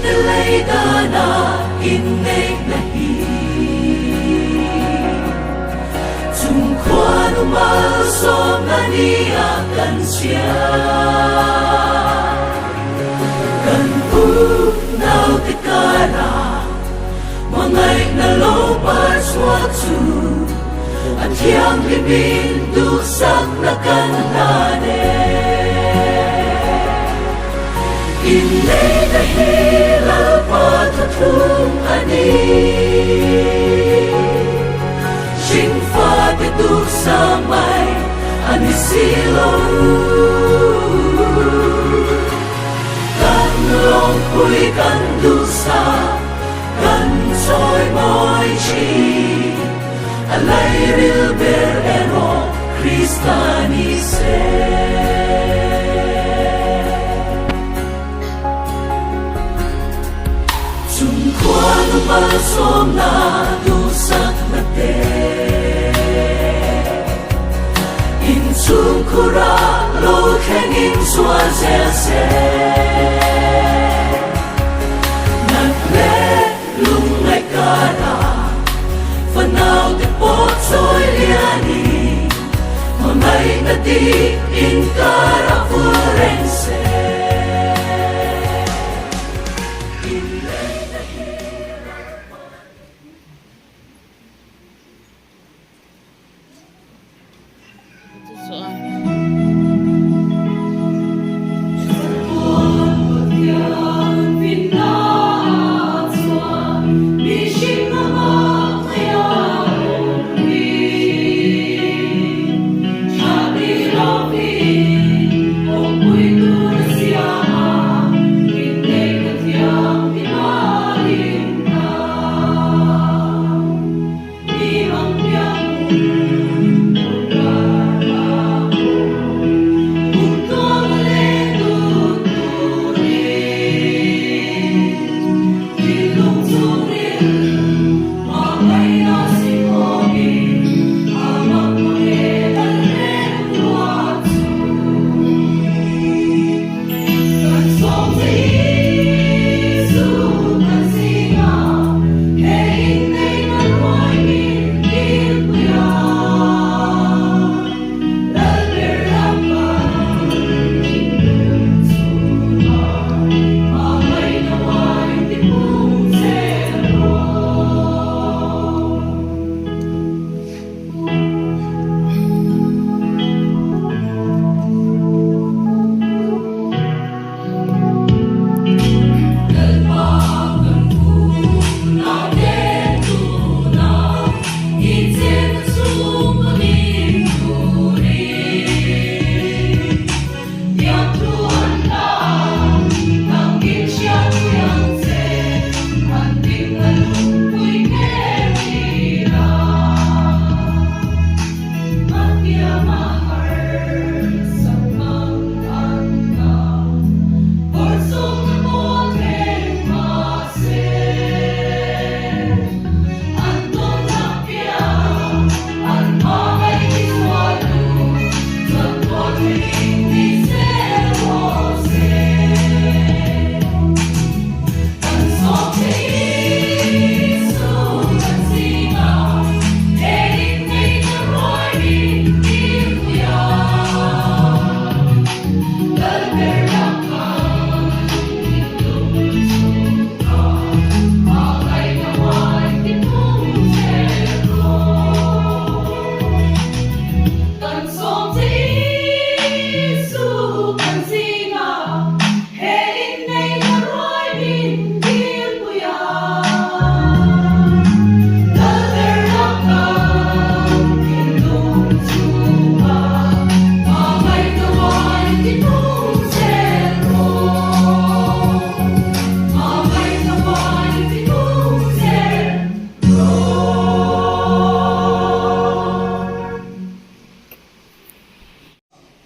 Mite lei dana inneihna hi Chung khuanu malsawmna nia kan chhia. Kan u naute karah hmangaihna lo par chhuak chu a thianghlimin duhsakna kan hlan e. Inneihna hi Lalpa thuthlung a ni. Hringfate duhsa mai a ni si lo. Kan lawmpui kan duhsa kan chawi mawi thin. A lairil ber erawh Krista ni se. Chung khuanu malsawmna duhsakna te Inchhung khura lo thlengin zual zel se. Nat leh lungngaih karah fanaute pawh chawi lianin hmangaihna dik inkarah vul reng se. Inneihna hi Lalpa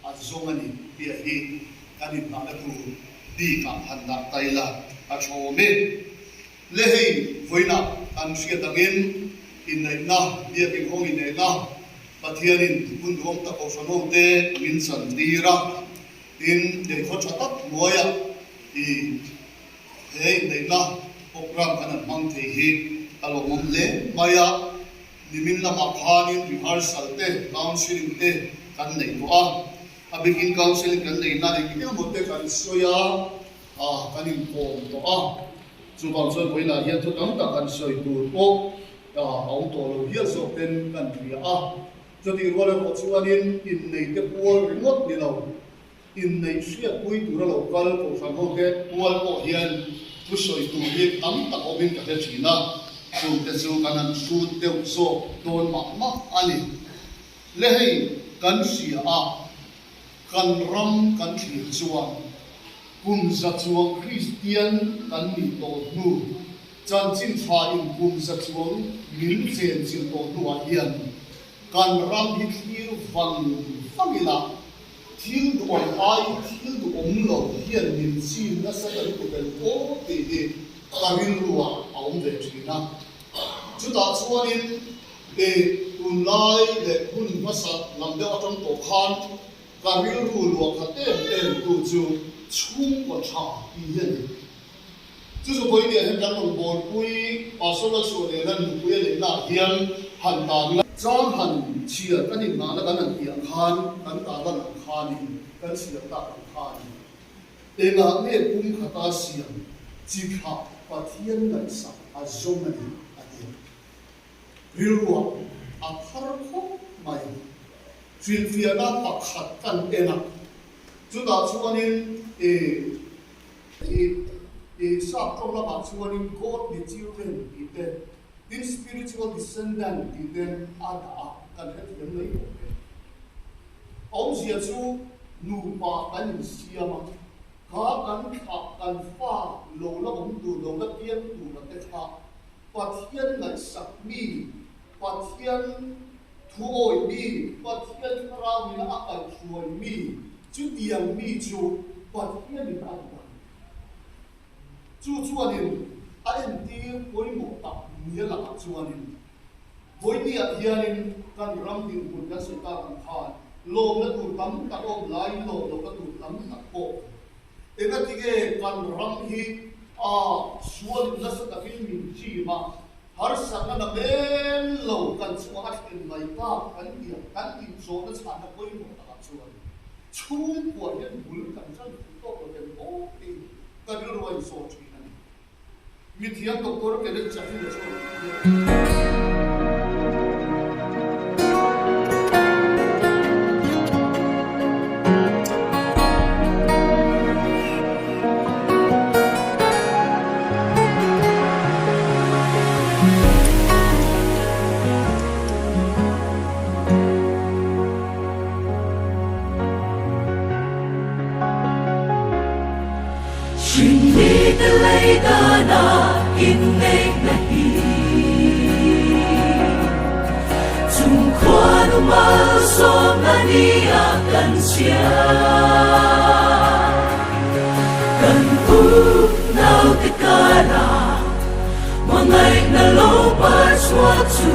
A zawng a ni tih hi kan inhmahna tur bikah han dah ta ila a tha awm e. Le hei vawiinah kan hriat angin inneihna, biakin hawng inneihna Pathianin hun duhawm tak Kohhran ho te min chan tir a, tin deikhaw tha tak hnuaiah i He inneihna program kan han hmang thei hi a lawmawm hle mai a, nimin lamah khanin rehearsal te, counselling te kan nei tawh a, a bikin counselling kan neihna eng emaw te kan sawi a, kan inkawm tawh a, chuvang chuan vawiinah hian thu tam tak han sawi tur pawh a awm tawh lo hial zawk ten kan hria a, chutih rual erawh chuanin inneite pual ringawt ni lo. Inneih hriatpui tura lo kal Kohhran hote pual pawh hian thu sawi tur hi tam tak awmin ka hre thin a, chungte chu kan han hrut deuh zawk dawn mah mah a ni. Le hei kan hria a, kan ram kan thlir chuan kum za chuang Kristian kan nih tawh hnu, chanchin tha in kum za chuang min chenchilh tawh hnuah hian kan ram hi thlir vang vang ila, Thil duhawm aiin thil duhawm lo hian min chin nasa ta lutuk em aw tih hi ka rilruah a awm ve thin a. Chutah chuanin i tunlai leh hun hmasa lam deuh atang tawh khan ka rilru luah khat em em tu chu chhungkaw tha tih hi a ni. Chu chu vawinia hian kan rawn bawlpui Pastor Lalsuah nena nupui a neihnaah hian han tan la. Chang han chhiar kan inngahna kan han tih ang khan, kan tarlan ang khanin, kan chhiar tak ang khanin engah nge pum khata siam chi thlah Pathian ngaihsak a zawng a ni a ti a. Rilruah a thar khawp mai. Hrilhfiahna pakhat kan en a, chutah chuanin i. I i sap tawng lamah chuanin Godly children tih te, tin spiritual descendant tih te a dah a, kan hrethiam mai bawk e. Awmzia chu nupa kan insiam a, kha kan thlah kan fa lo la awm tur, lo la piang tur a te kha Pathian ngaihsak mi, Pathian thu awih mi, Pathian thlarau ina a kaihhruai mi, Chutiang mi chu Pathianin a duh a ni. Chu chuanin a entir pawimawh tak nia lakah chuanin Vawinia hianin kan ram dinhmun kan sawi tak ang khan lawmna tur tam tak a awm laiin lawm lohna tur tam tak pawh engatinge kan ram hi a sualin nasa takin min chim a, harsatna na men lo kan chungah a thlen mai tak kan tih ang, kan inzawhna chhanna pawimawh takah chuan chhungkua hian bul kan tan fuh tawk lo em aw tiin ka rilru a inzawh thin a ni. Mithiam Doctor Kenneth Chaffin-a chuan Hringmite lei dana inneihna hi Chung khuanu malsawmna nia kan chhia. Kan u naute karah hmangaihna lo par chhuak chu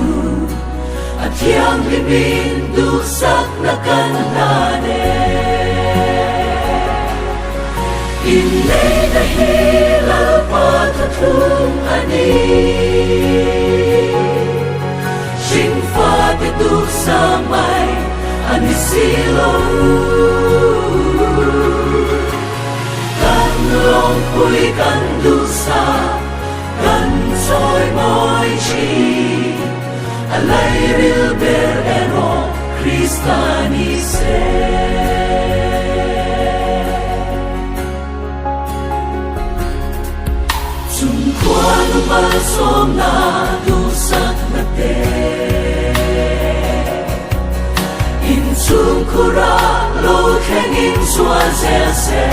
a thianghlimin duhsakna kan hlan e. Inneihna hi Lalpa thuthlung a ni. Hringfate duhsa mai a ni si lo. Kan lawmpui kan duhsa kan chawi mawi thin, a lairil ber erawh Krista ni se. Chung khuanu malsawmna duhsakna te inchhung khura lo thlengin chhuah zel se.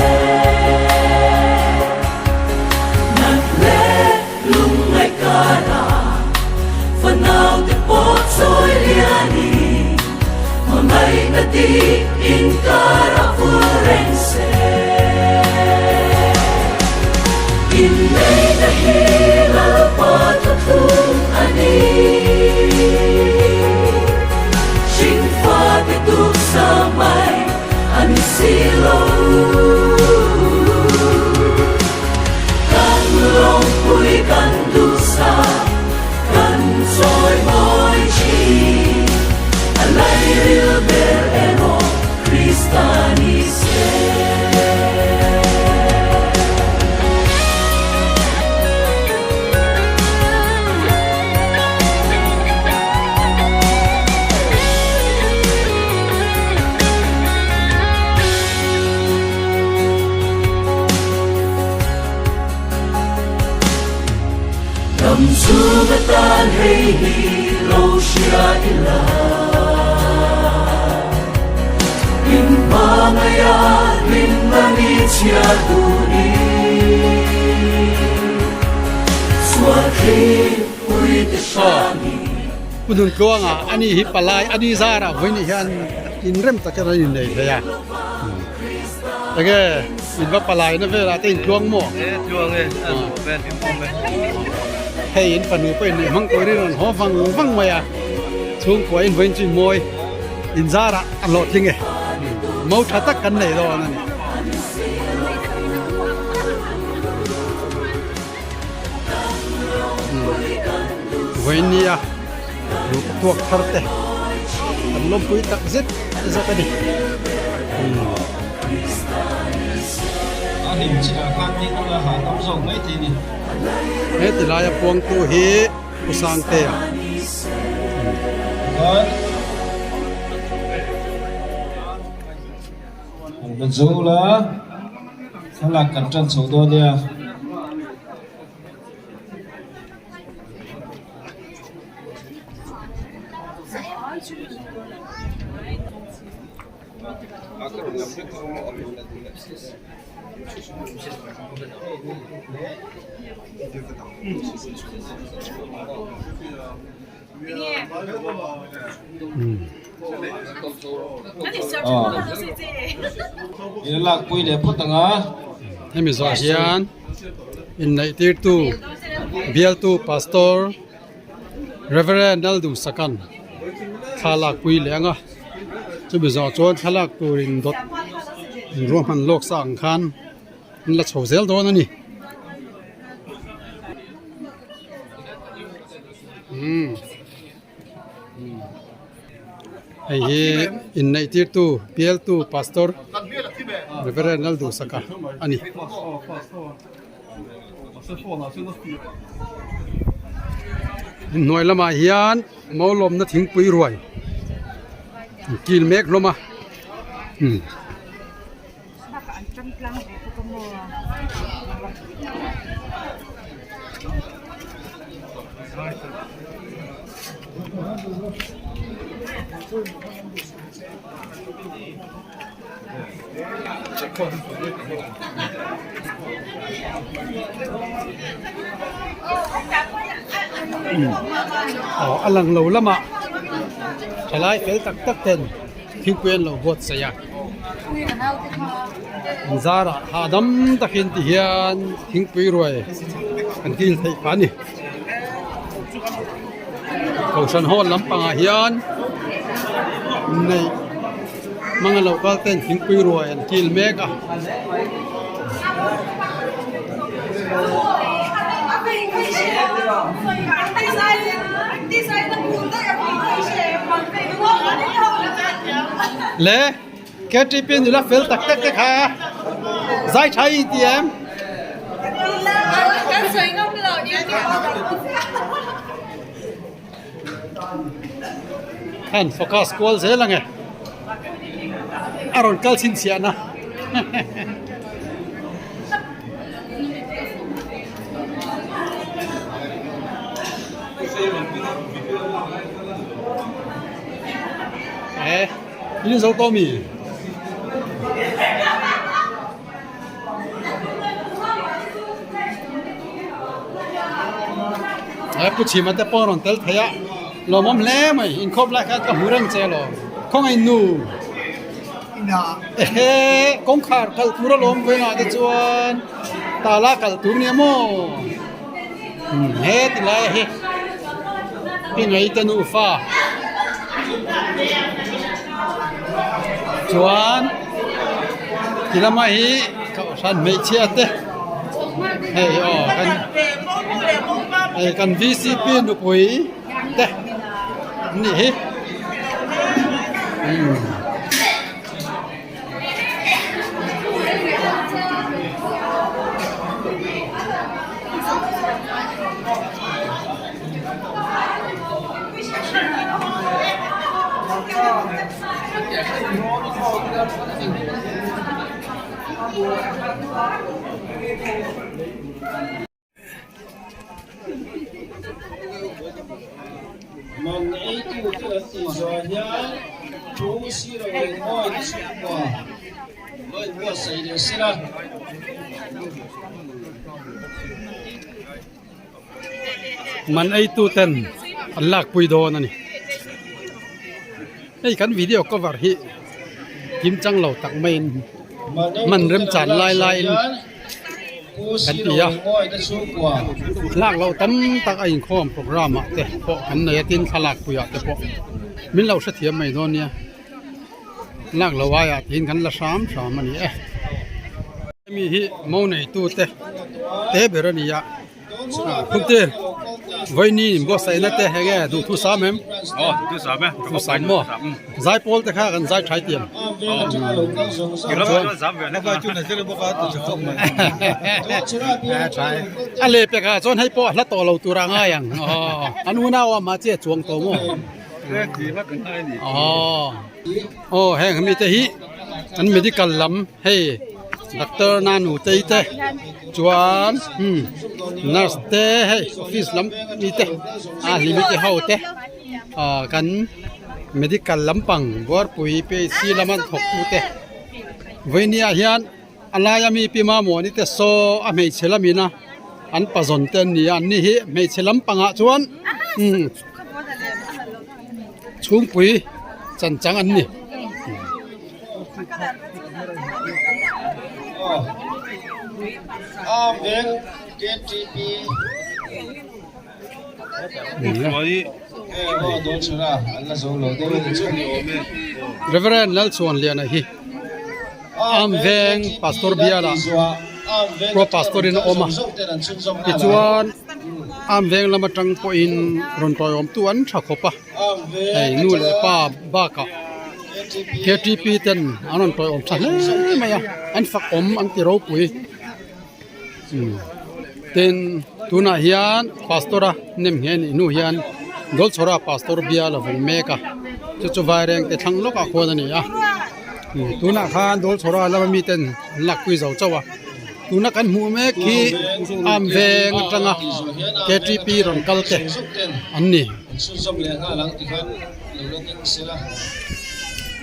Nat leh lungngaih karah fanaute pawh chawi lianin hmangaihna tih inkarah vul reng se. Inneihna hi Lalpa thuthlung a ni. Hringfate tuksa mai a ni si lo. Kan hi lo hria ila. In hmangaia hlimna ni chhiar duhin sual thlipui te hrangin. Pu Nuntluanga ani hi palai ani zarah vawiin hian inrem takin an innei thei a. Enge in va palai na velah te in tluang maw? E tluang e, a nuam e, hlim awm e. Hei in fanu pawh in neih hmang turin rawn haw vang vang mai a, chhungkua in vawiin chu in mawi in zarah a hlawhtling e. Mo tha tak kan nei dawn a ni. Vawiin nia nupa tuak thar te kan lawmpui tak zet zet a ni. A hlim chhiah khan ni ula hah tam zawk mai thei ni. He ti laia puangtu hi Pu Sangtea. An va zo la, thlalak kan tan chho dawn nia. Ila lakpui leh phawt ang a. Hemi zawh hian inneih tirtu bialtu pastor Reverend Lalduhsakan thla lakpui leh ang a, chumi zawh chuan thlalak turin dawt ruahman lawk sa ang khan an la chho zel dawn a ni. Hei hi inneih tirtu bialtu pastor Reverend Lalduhsaka a ni. Inhnuai lamah hian maulawmna thingpui ruai kil mek hlawm a. Aw a lang lo lamah thalai fel tak tak ten thingpui an lo buatsaih a an zarah hahdam takin ti hian thingpui ruai an kil theih phah a ni kohhran hall lampangah hian neih. Hmanga lo kal ten thingpui ruai an kil mek a. Le KTP nula fel tak tak te kha zai tha i ti em? Khan focus kual zel ang e a rawn kal chhinchhiah na e in zo tawh mi. He pu chhima te pawh a rawn tel thei a lawmawm hle mai inkhawp lai khan ka hmu reng che alawm khawngaih nu ehe kawngkhar kal tur alawm vawiinah te chuan tala kal tur nia maw he ti lai a hi pi ngei te nufa chuan ti lama hi kohhran hmeichhia te hei aw kan hei kan vcp nupui te an nih hi umm. tih zawh hian Pu Siro Rengmawii te chhungkua lo inbuatsaih leh se la. Man eitu ten an lakpui dawn a ni. Hei kan video cover hi kim chang lo tak maiin hman remchan lai laiin kan ti a. Lak loh tam tak a inkhawm program ah te pawh kan nei a tin thlalak puiah te pawh min lo hrethiam mai dawn nia. Lak loh aiah tiin kan la hram hram a ni e. Hemi hi mo neitu te te ber a ni a khumte vawiini inbuatsaihna te enge duhthu sam em aw duhthu sam e duhthu sam maw zaipawl te kha kan zai thai tiam a leh pekah chuan hei pawh a hla tawh lo tur a ngai ang an unau a mahse a chuang tawh maw. Aw heng mite hi an medical lam hei doctor nanu tei te chuan umm nurse te hei office lam mi te a hlimi te ho te ah kan medical lampang buarpui phc lama thawk tu te vawinia hian. A laia mi pi Mamawni te saw a hmeichhe lamin a an pazawn te an ni a an ni hi hmeichhe lampangah chuan umm chhungpui chan chang an ni. Reverend Lalchuanliana hi Am Veng Pastor biala Pro Pastor in a awm a tichuan Am Veng lam atang pawhin rawn tawiawmtu an tha khawp a hei nu leh pa bakah K T P ten an rawn tawiawm tha hle mai a an fak awm an ti ropui. Tin tunah hian pastor a nem nghe nih hnu hian Dawlchhawra pastor bial a vawng mek a chu chu vaireng te thlang lawkah khuan a ni a tunah khan Dawlchhawra lama miten an lakpui zo chauh a tuna kan hmuh mek hi am veng atanga K T P rawn kal te an ni.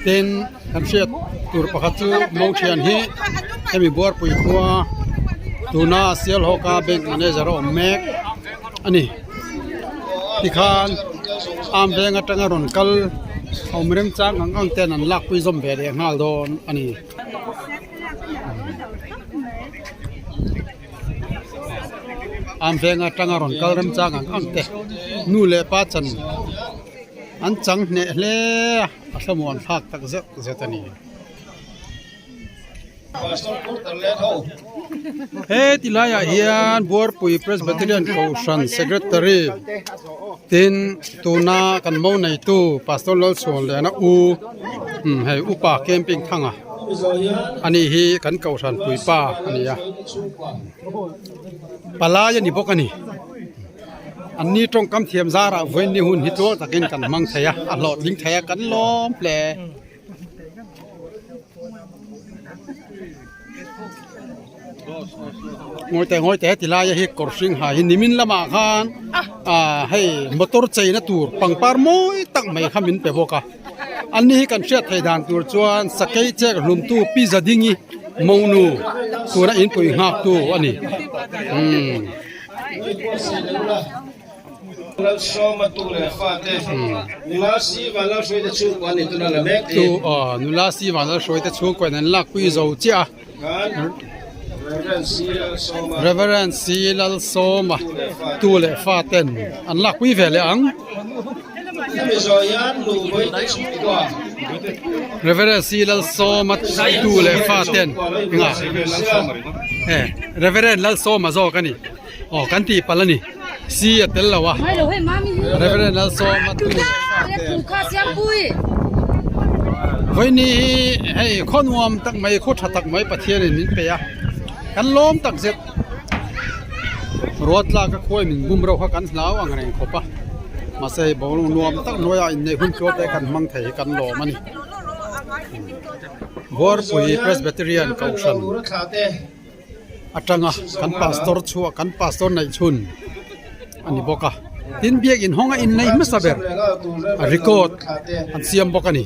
Tin kan hriat tur pakhat chu Mawngthian hi hemi Buarpui khua tuna Sialhawka bank manager a awm mek a ni. Tikhan am veng atanga rawn kal a awm remchang ang ang ten an lakpui zawm ve leh nghal dawn a ni. Am veng atanga rawn kal remchang ang ang te nu leh pa chan an chang hneh hle a a thlamuan thlak tak zet zet a ni. He ti laiah hian Buarpui Presbyterian Kohhran Secretary tin tuna kan mo neitu Pastor Lalchhuanliana u hei upa camping thanga ani hi kan kohhran puipa a ni a palai a ni bawk a ni an ni tawngkam thiam zarah vawiin ni hun hi tluang takin kan hmang thei a a hlawhtling thei a kan lawm hle. Ngawi teh ngawi teh ti laia hi kawr hring ha hi nimin lamah khan ah hei motor cheina tur pangpar mawi tak mai kha min pe bawk a ani hi kan hriat theih dan tur chuan sakei chek hlumtu pi zadingi monu tuna inpui nghak tu a ni umm. Tu aw nula si vanlalhruai te chhungkaw in an lakpui zo chiah a Reverend C Lalsawma tu leh fa ten an lakpui ve leh ang Reverend C Lalsawma tu leh fa ten e Reverend Lalsawma zawk a ni. Aw kan tih palh a ni si a tel lo a Reverend Lalsawma tu Vawiini hi hei khaw nuam tak mai khaw tha tak mai Pathianin min pe a kan lawm tak zet ruat tlak a khuai min bum reuh kha kan hlau ang reng khawp a mahse hei boruak nuam tak hnuaiah inneih hun tluan te kan hmang thei hi kan lawm a ni Buarpui Presbyterian Kohhran. Atanga kan pastor chhuah kan pastor neih chhun a ni bawk a. Tin biakin hawnga inneih hmasa ber a record an siam bawk a ni.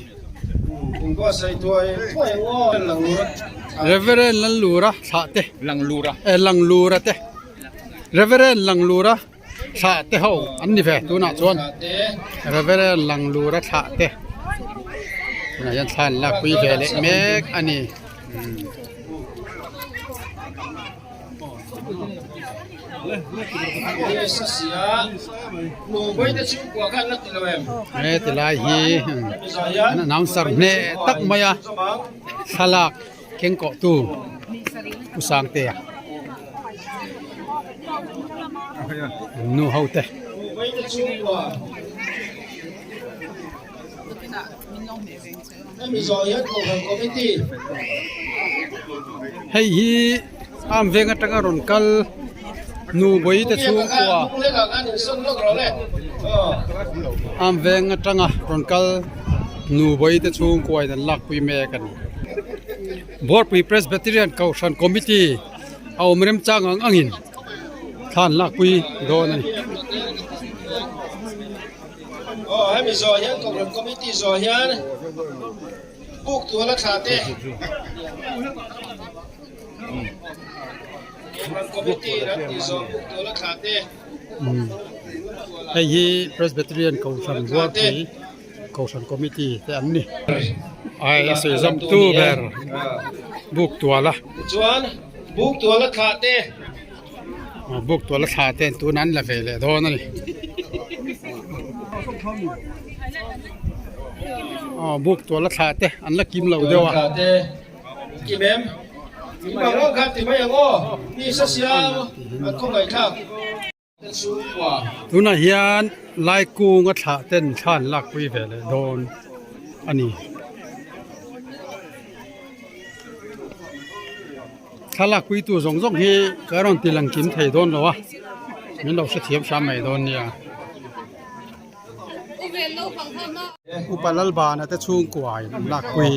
Reverend Lallura thlah te Langlura te Reverend Langlura thlah te ho an ni ve tunah chuan Reverend Langlura thlah te tunah hian thla an lakpui ve leh mek a ni. He ti lai hi an announcer hneh tak mai a thlalak keng kawh tu Pu Sangtea nu ho te. Hei hi am veng atanga rawn kal nu bawi te chhungkua am veng atanga rawn kal nu bawi te chhungkua in an lakpui mek a ni. Buarpui Presbyterian Kohhran Committee a awm remchang ang angin thla an lakpui dawn a ni. Aw hemi zawh hian Kohhran Committee zawh hian buk tual a thlah te Kohhran Committee ram tih zawh buk tual a thlah te Hei hi Presbyterian Kohhran Buarpui Kohhran Committee te an ni. Ai a sawi zam tu ber buk tual a. Chuan buk tual a thlah te. Buk tual a thla ten tun an la ve leh dawn a ni. Aw buk tual a thla te an la kim lo deuh a. Kim em? Kim ang ang kha ti mai ang aw. Ni sa siam an khawngaih thlak. Tunah hian Laikunga thlah ten thla an lakpui ve leh dawn a ni. Thlalak puitu zawng zawng hi ka rawn ti lang kim thei dawn lo a, min lo hrethiam hram mai dawn nia. Upa Lalbana te chhungkua in an lakpui.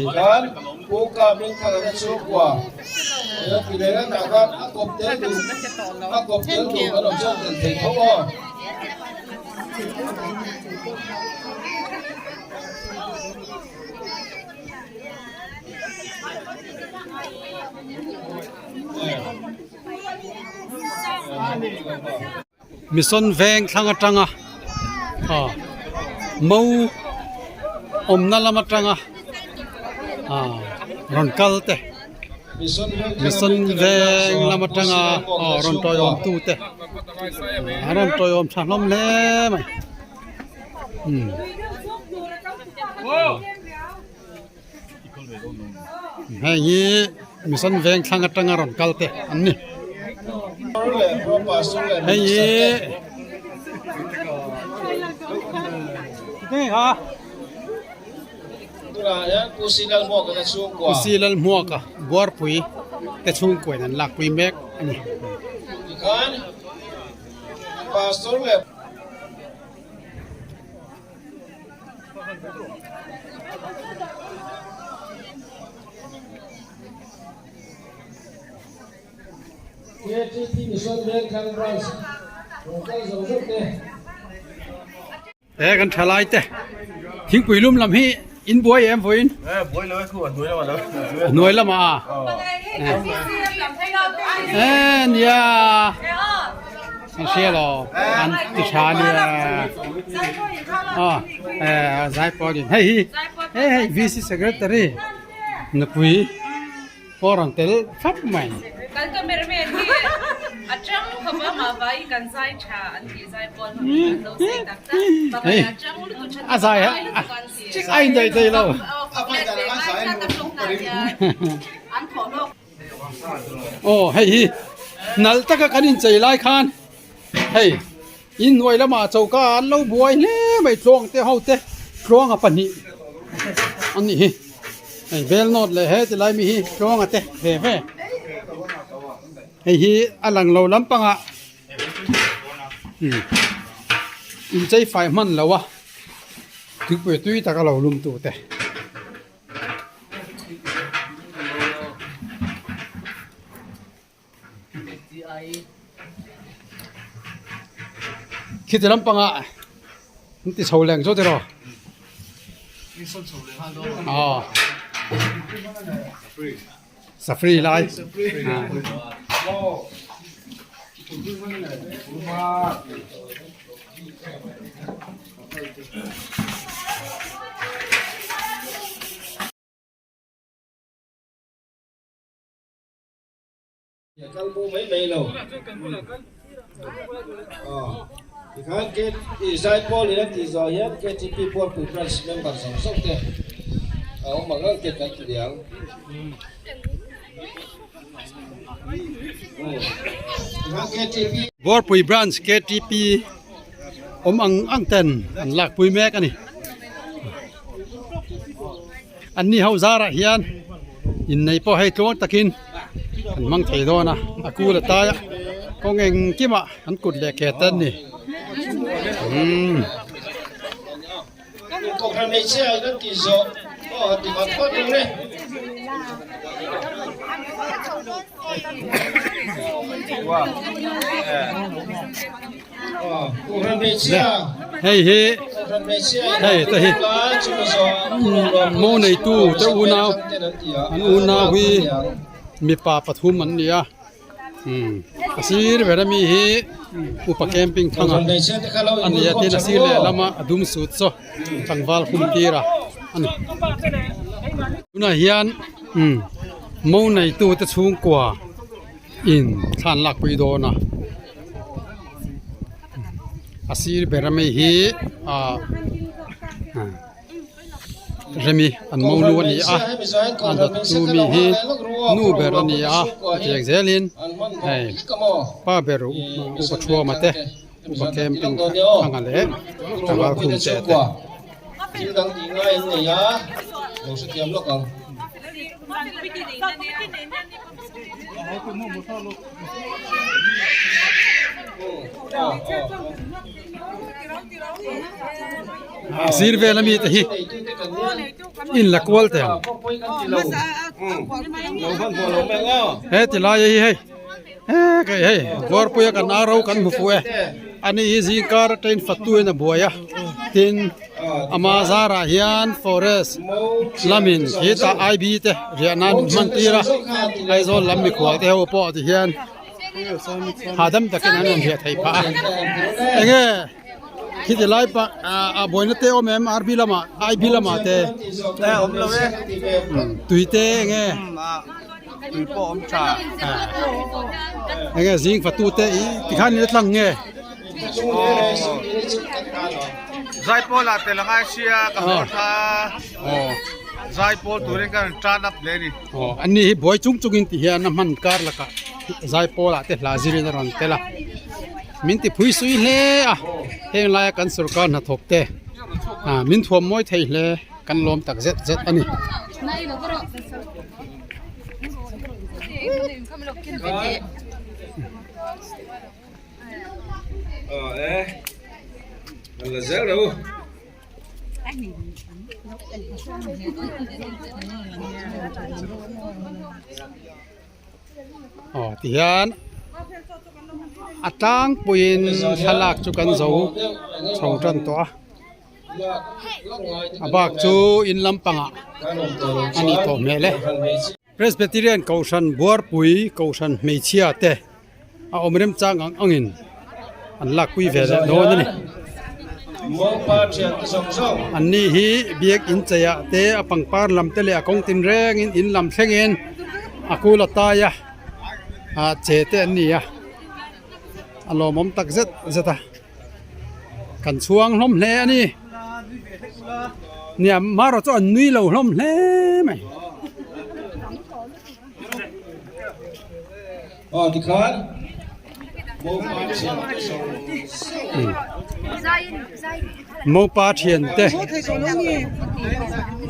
Mission veng thlang atanga ah mo awmna lam atanga ah rawn kal te mission veng lam atanga aw rawn tawiawm tu te an rawn tawiawm tha hlawm hle mai. Hei hi mission veng thlang atanga rawn kal te an ni. Hei hi Kusi Lalhmuaka Buarpui te chhungkua in an lakpui mek a ni. He kan thalai te thingpui lum lam hi in buai em vawiin hnuai lamah a e nia An hria lo an ti tha nia aw eh zai pawh in hei hi hei hei VC secretary nupui pawh rawn tel thlap mai. Kan cameraman hi a chang khawp a mahvai kan zai tha an tih zai pawl ho hi kan lo sei tak tak pakhat a chang lutuk tha a zai a a indaih thei lo. An thawh hlawk. Aw hei hi nal taka kan inchei lai khan hei inhnuai lamah choka an lo buai hle mai tluang te ho te tluanga pahnih an nih hi hei bel nawt leh he ti lai mi hi tluanga te ve ve hei hi a lang lo lampangah inchei fai hman lo a tuipui tui taka lo lum tu te. Khiti lampangah an ti chho leng chu tiraw? Aw. Safri lai. Kal bo mai mai lo. Tikhan K Zaipawl in a tih zawh hian KTP Bualpui Branch member zawng zawng te a awm ang ang te kan ti leh ang. Tikhan KTP. Bualpui Branch KTP awm ang ang ten an lakpui mek a ni. An ni ho zarah hian innei pawh hei tluang takin an hmang thei dawn a, a kul a tai a, kawng engkimah an kut leh ke te an ni. Umm. Hei hi hei te hi mo neitu te unau an unau hi mipa pathum an ni a a sir ber ami hi upa camping thanga a ni a tin a sir lehlam a a dum sut saw tlangval hum tir a a ni tunah hian mo neitu te chhungkua. In thlan lak pui dawn a a sir ber a mi hi ah remi an mo nu a ni a a dawt tu mi hi nu ber a ni a hetiang zelin hei pa ber upa thuama te upa camping thanga leh tlangval khum te te. A sir vel ami te hi in la kual teh ang he ti lai hi hei he hei Buarpuia kan aro kan hmu fuh e ani hi zingkar atangin fatu in a buai a tin ama zarah hian forest lamin khitah IB te riah nan min hman tir a Aizawl lam mikhual te ho pawh ti hian hahdam takin an rawn riah theih phah a enge khiti lai pah a buaina te awm em RB lamah IB lamah te awm lo e tui te enge tui pawh awm tha enge zing fatu te i tikhan in a tlang nge. Zaipawl ah tel a ngai sia ka haw tha Zaipawl turin ka rawn tan up hle a ni. Aw an ni hi buai chung chungin ti hian a hman kar lakah Zaipawl ah te hla zirin a rawn tel a min ti phui sui hle a heng laia kan sorkar hnathawk te ah min thuam mawi thei hle kan lawm tak zet zet a ni. Aw tihian a tlangpuiin thlalak chu kan zo chho tan tawh a a bak chu in lampangah a nih tawh hmel e. Presbyterian Kohhran Buarpui Kohhran hmeichhia te a awm remchang ang angin an lakpui ve leh dawn a ni. Anni hi biak in cheiah te a pangpar lam te leh a kawng tin rengin in lam thlengin a kul a tai a ah che te an ni a a lawmawm tak zet zet a kan chhuang hlawm hle a ni. Nia marawh chu an nui lo hlawm hle mai. Mopa thian te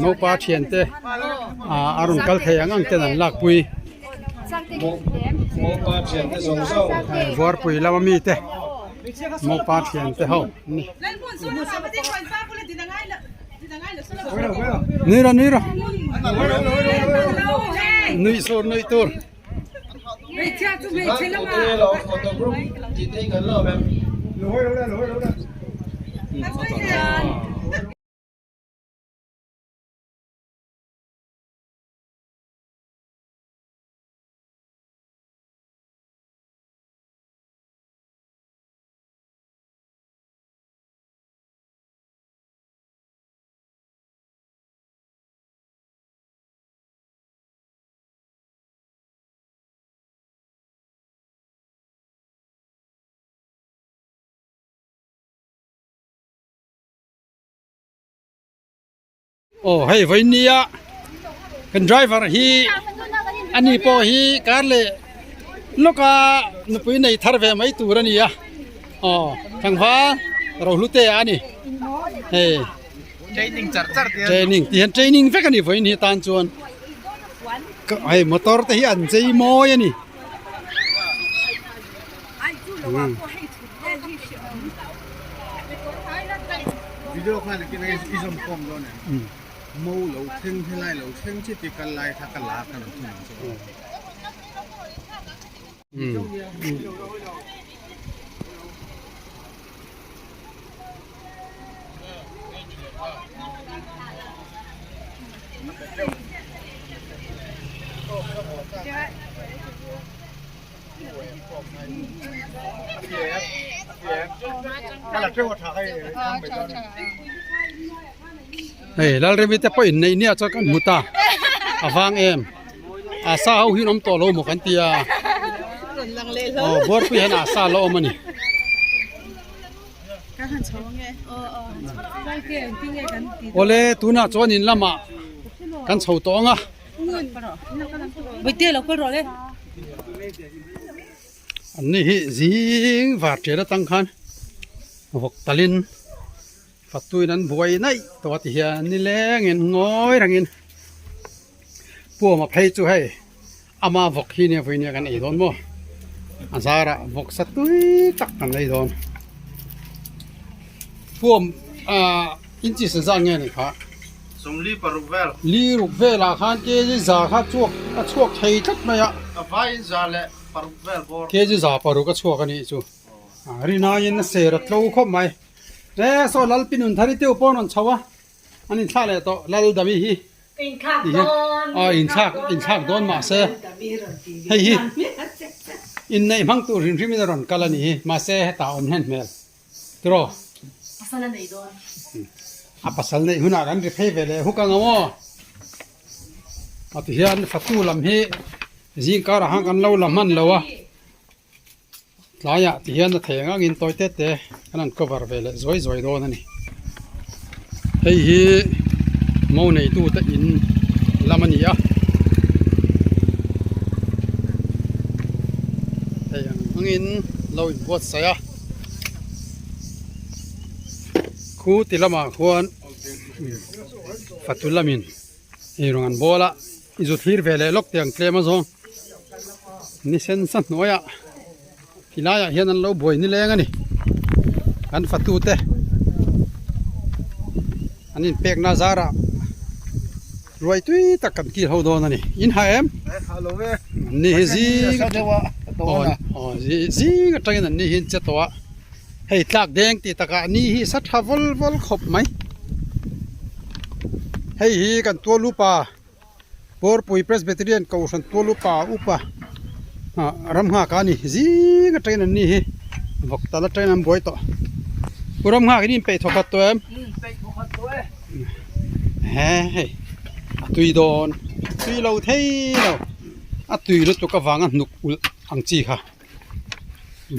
Mopa thian te a rawn kal thei ang ang ten an lakpui Buarpui lama mi te. Mopa thian te ho ni. Nui rawh nui rawh. Nui sur nui tur. Aw hei vawinia kan driver hi ani pawh hi kar leh lawka nupui nei thar ve mai tur a ni a aw tlangval rohlute a ni hei training char char te training ti hian training vek a ni vawiin hi tan chuan hei motor te hi an chei mawi a ni. Video khan kin ai i zawm khawm dawn em mo lo thleng helai lo thleng chi ti kal lai kha ka la ka lo thung ang chu. Hei Lalremi te pawh inneih nia chuan kan hmu ta a vang em a sa ho hi an awm tawh lo maw kan ti a aw buarpui hian a sa la awm a ni. Awle tunah chuan in lamah kan chho tawh ang a. An ni hi zing var ṭial atang khan vawk talin fatuin an buai naih tawh a ti hian nilengin ngawi rengin puama phei chu hei ama vawk hi nia vawiin kan ei dawn maw a zarah vawk sa tui tak kan ei dawn puam ah inches zat nge ni kha. Sawmli paruk vel. Li ruk velah khan kg za kha chhuak a chhuak thei tlat mai a. A vaiin za leh paruk vel bawr. Kg za paruk a chhuak a nih chu. Rinaiin a ser a tlo khawp mai. E saw Lalpi nun thar i teuh pawh a rawn chho a, an inthlak leh tawh Laldami hi. Inthlak dawn. Aw inthlak inthlak dawn mahse hei hi inneih hmang tur hrim hrimin a rawn kal a nih hi mahse hetah a awm hlen hmel. Tiraw? Pasal a nei dawn. A pasal neih hunah kan ri phei ve leh huk ang aw. A ti hian fatu lam hi zing karah khan kan lo la hman lo a. Tlaiah ti hian a thei ang angin tawi te te kan han cover ve leh zuai zuai dawn a ni. Hei hi mo neitute in lam a ni a. Hei ang angin lo inbuatsaih a. Khu ti lamah khuan fatu lamin eirawng an bawl a i zu thlir ve leh lawk tiang tlem a zawng ni sen sa hnuaiah ti laiah hian an lo buai nileng a ni kan fatu te an inpekna zarah Ruai tui tak kan kil ho dawn a ni. In ha em? Ha lo ve. An ni hi zing aw zing atangin an ni hi an che tawh a. Hei tlak deng tih takah ni hi sa tha vawl vawl khawp mai. Hei hi kan tual upa Pawrpui Presbyterian Kohhran tual upa upa ram nghak a ni. Zing atangin an ni hi vawk tal atangin an buai tawh. Pu ram nghak in inpeih thawkhat tawh em? He hei a tui dawn tui lo thei lo a tui lutuk avanga hnuk ulh ang chi kha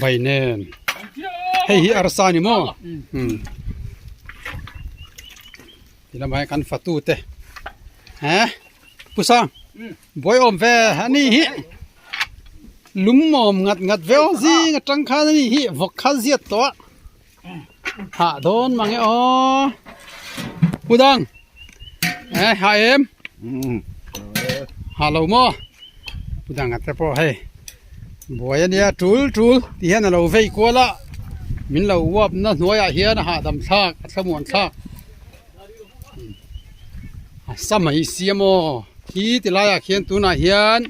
bai nen hei hi arsa a ni maw umm ti lamah hian kan fatu te he pu sang buai awm ve a ni hi lung awm ngat ngat ve aw zing atang khan a ni hi vawk kha ziat tawh a. Hah dawn mang e aw. Pu Dang. Eh hah em? Hah lo maw? Pu Dang a te pawh hei. Buai a nia tul tul ti hian a lo vei kual a. Min lo uap na hnuaiah hian a hahdam thlak a thlamuan thlak. A sam a siam aw. Khi ti laiah khian tunah hian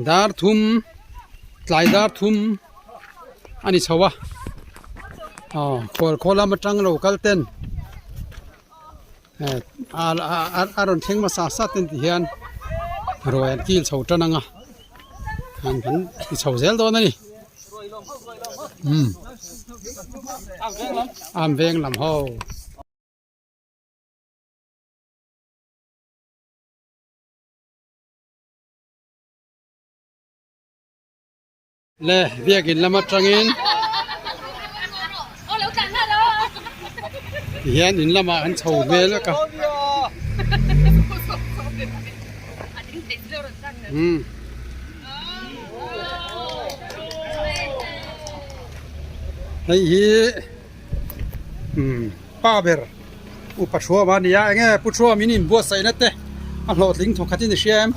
dar thum tlai dar thum a ni chho a. Aw khual khaw lam atang lo kal ten a rawn thleng hmasa sa ten ti hian ruai an kil chho tan ang a an kan ti chho zel dawn a ni umm am veng lam ho. Le biakin lam atangin tihian in lamah an chho hmel vek a umm hei hi umm pa ber upa thuama a ni a enge pu thuam in inbuatsaihna te a hlawhtling thawk khat in i hria em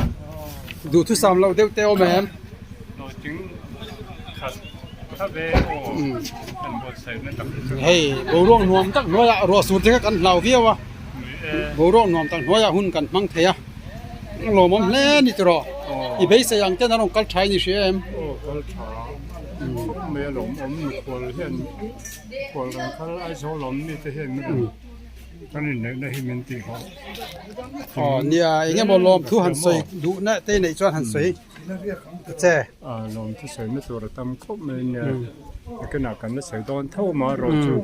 duhthusam loh deuh te a awm em. Hei boruak nuam tak hnuaiah ruah sur te kha kan hlau viau a boruak nuam tak hnuaiah hun kan hmang thei a lawmawm hle a ni tawh i beisei ang ten a rawn kal tha in i hria em. Khual kan kal Aizawl awm mite hian min rawn kan inneihna hi min tih hawh. Aw nia eng emaw lawmthu han sawi duhna te neih chuan han sawi ta che. Aw lawmthu sawina tur a tam khawp mai nia nakinah kan la sawi dawn tho ma erawh chu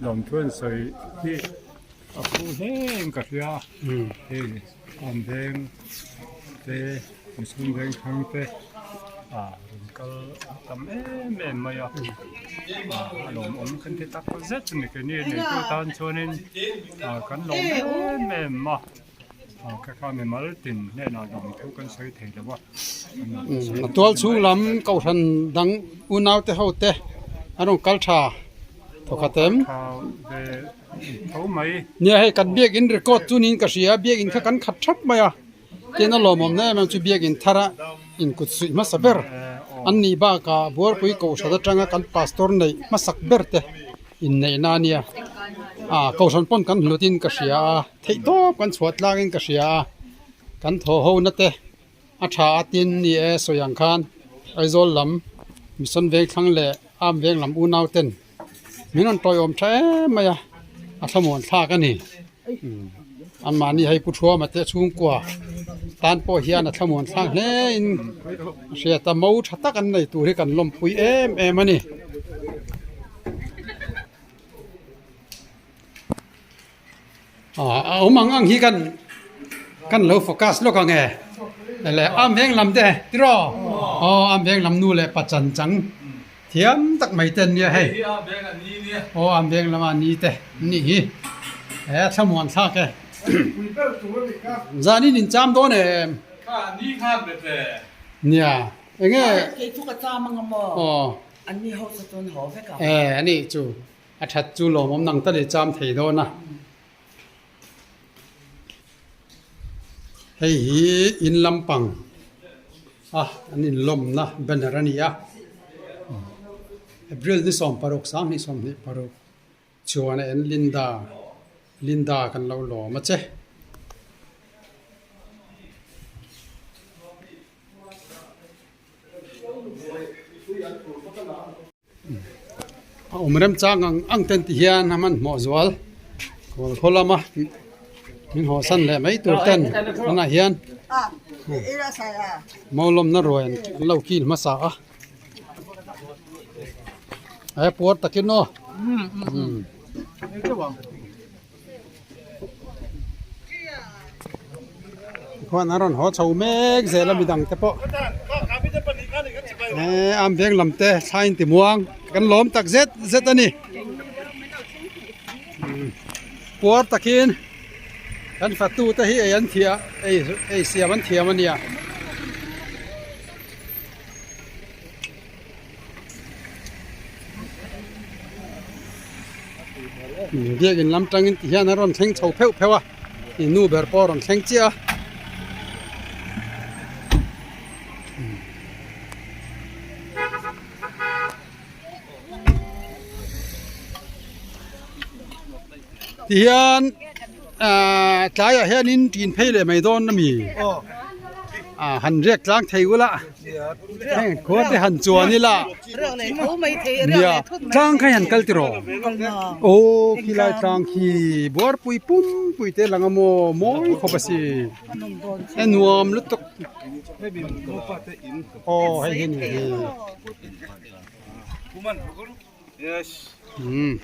lawmthu an sawi hi a phu hle in ka hria hei an veng te mihring veng thlang te ah rawn kal a tam em em mai a ah a lawmawm kan ti tak zet a ni keini neitu tan chuanin ah kan lawm em em a ah kha kha mimal tin hnenah lawm thu kan sawi thei lo a. A tual chhung lam kohhran dang unau te ho te an rawn kal tha thawkhat em? Nia hei kan biakin record chu niin ka hria biakin kha kan khat thap mai a. Tin a lawmawmna em em chu biakin thara inkut suih hmasa ber an nih bakah Buarpui Kohhran atanga kan pastor neih hmasak ber te inneihna a nia. Ah Kohhran pawn kan hlutin ka hria a, theihtawp kan chhuah tlangin ka hria a, kan thaw hona te a tha a tin ni e sawi ang khan Aizawl lam Mission Vengthlang leh Arm Veng lam unau ten min rawn tawiawm tha em mai a, a thlamuan thlak a ni. Anmahni hei Pu Thuama te chhungkua tan pawh hian a thlamuan thlak hle in a hriat a, mo tha tak an nei tur hi kan lawmpui em em a ni. A awm ang ang hi kan kan lo focus lawk ang e le am veng lam te tiraw aw am veng lam nu leh pa chan chang Thiam tak mai te an nia hei. Aw an veng lama ni te an nih hi. He thlamuan thlak e. Zanin in cham dawn em? Nia enge? Aw. E ani chu a that chu lawmawm nang tal i cham thei dawn a. Hei hi in lampang a an inlawmna banner a ni a April ni 16 2026 chuan a en Linda Linda kan lo lawm a che. A awm remchang ang ang ten ti hian a hmanhmawh zual kawl khaw lama min haw san leh mai tur ten tunah hian maulawmna ruai an lo kil hmasa a he puar takin aw. Khuan a rawn haw chho mek zel a midang te pawh eh am veng lam te thlai in ti muang kan lawm tak zet zet a ni puar takin kan fatu te hi ei an thiam ei ei siam an thiam a nia. Biakin lam tangin ti hian a rawn thleng chho pheuh pheuh a ih nu ber pawh a rawn thleng chiah a. Ti hian ahh tlaiah hianin ṭin phei leh mai dawn a mi? Han riak tlang thei ula heng khua te han chuan ila nia tlang kha hian kal tiraw aw khilai tlang khi buarpui pum pui te lang a maw mawi khawp a si e nuam lutuk aw hei hi ni hi umm.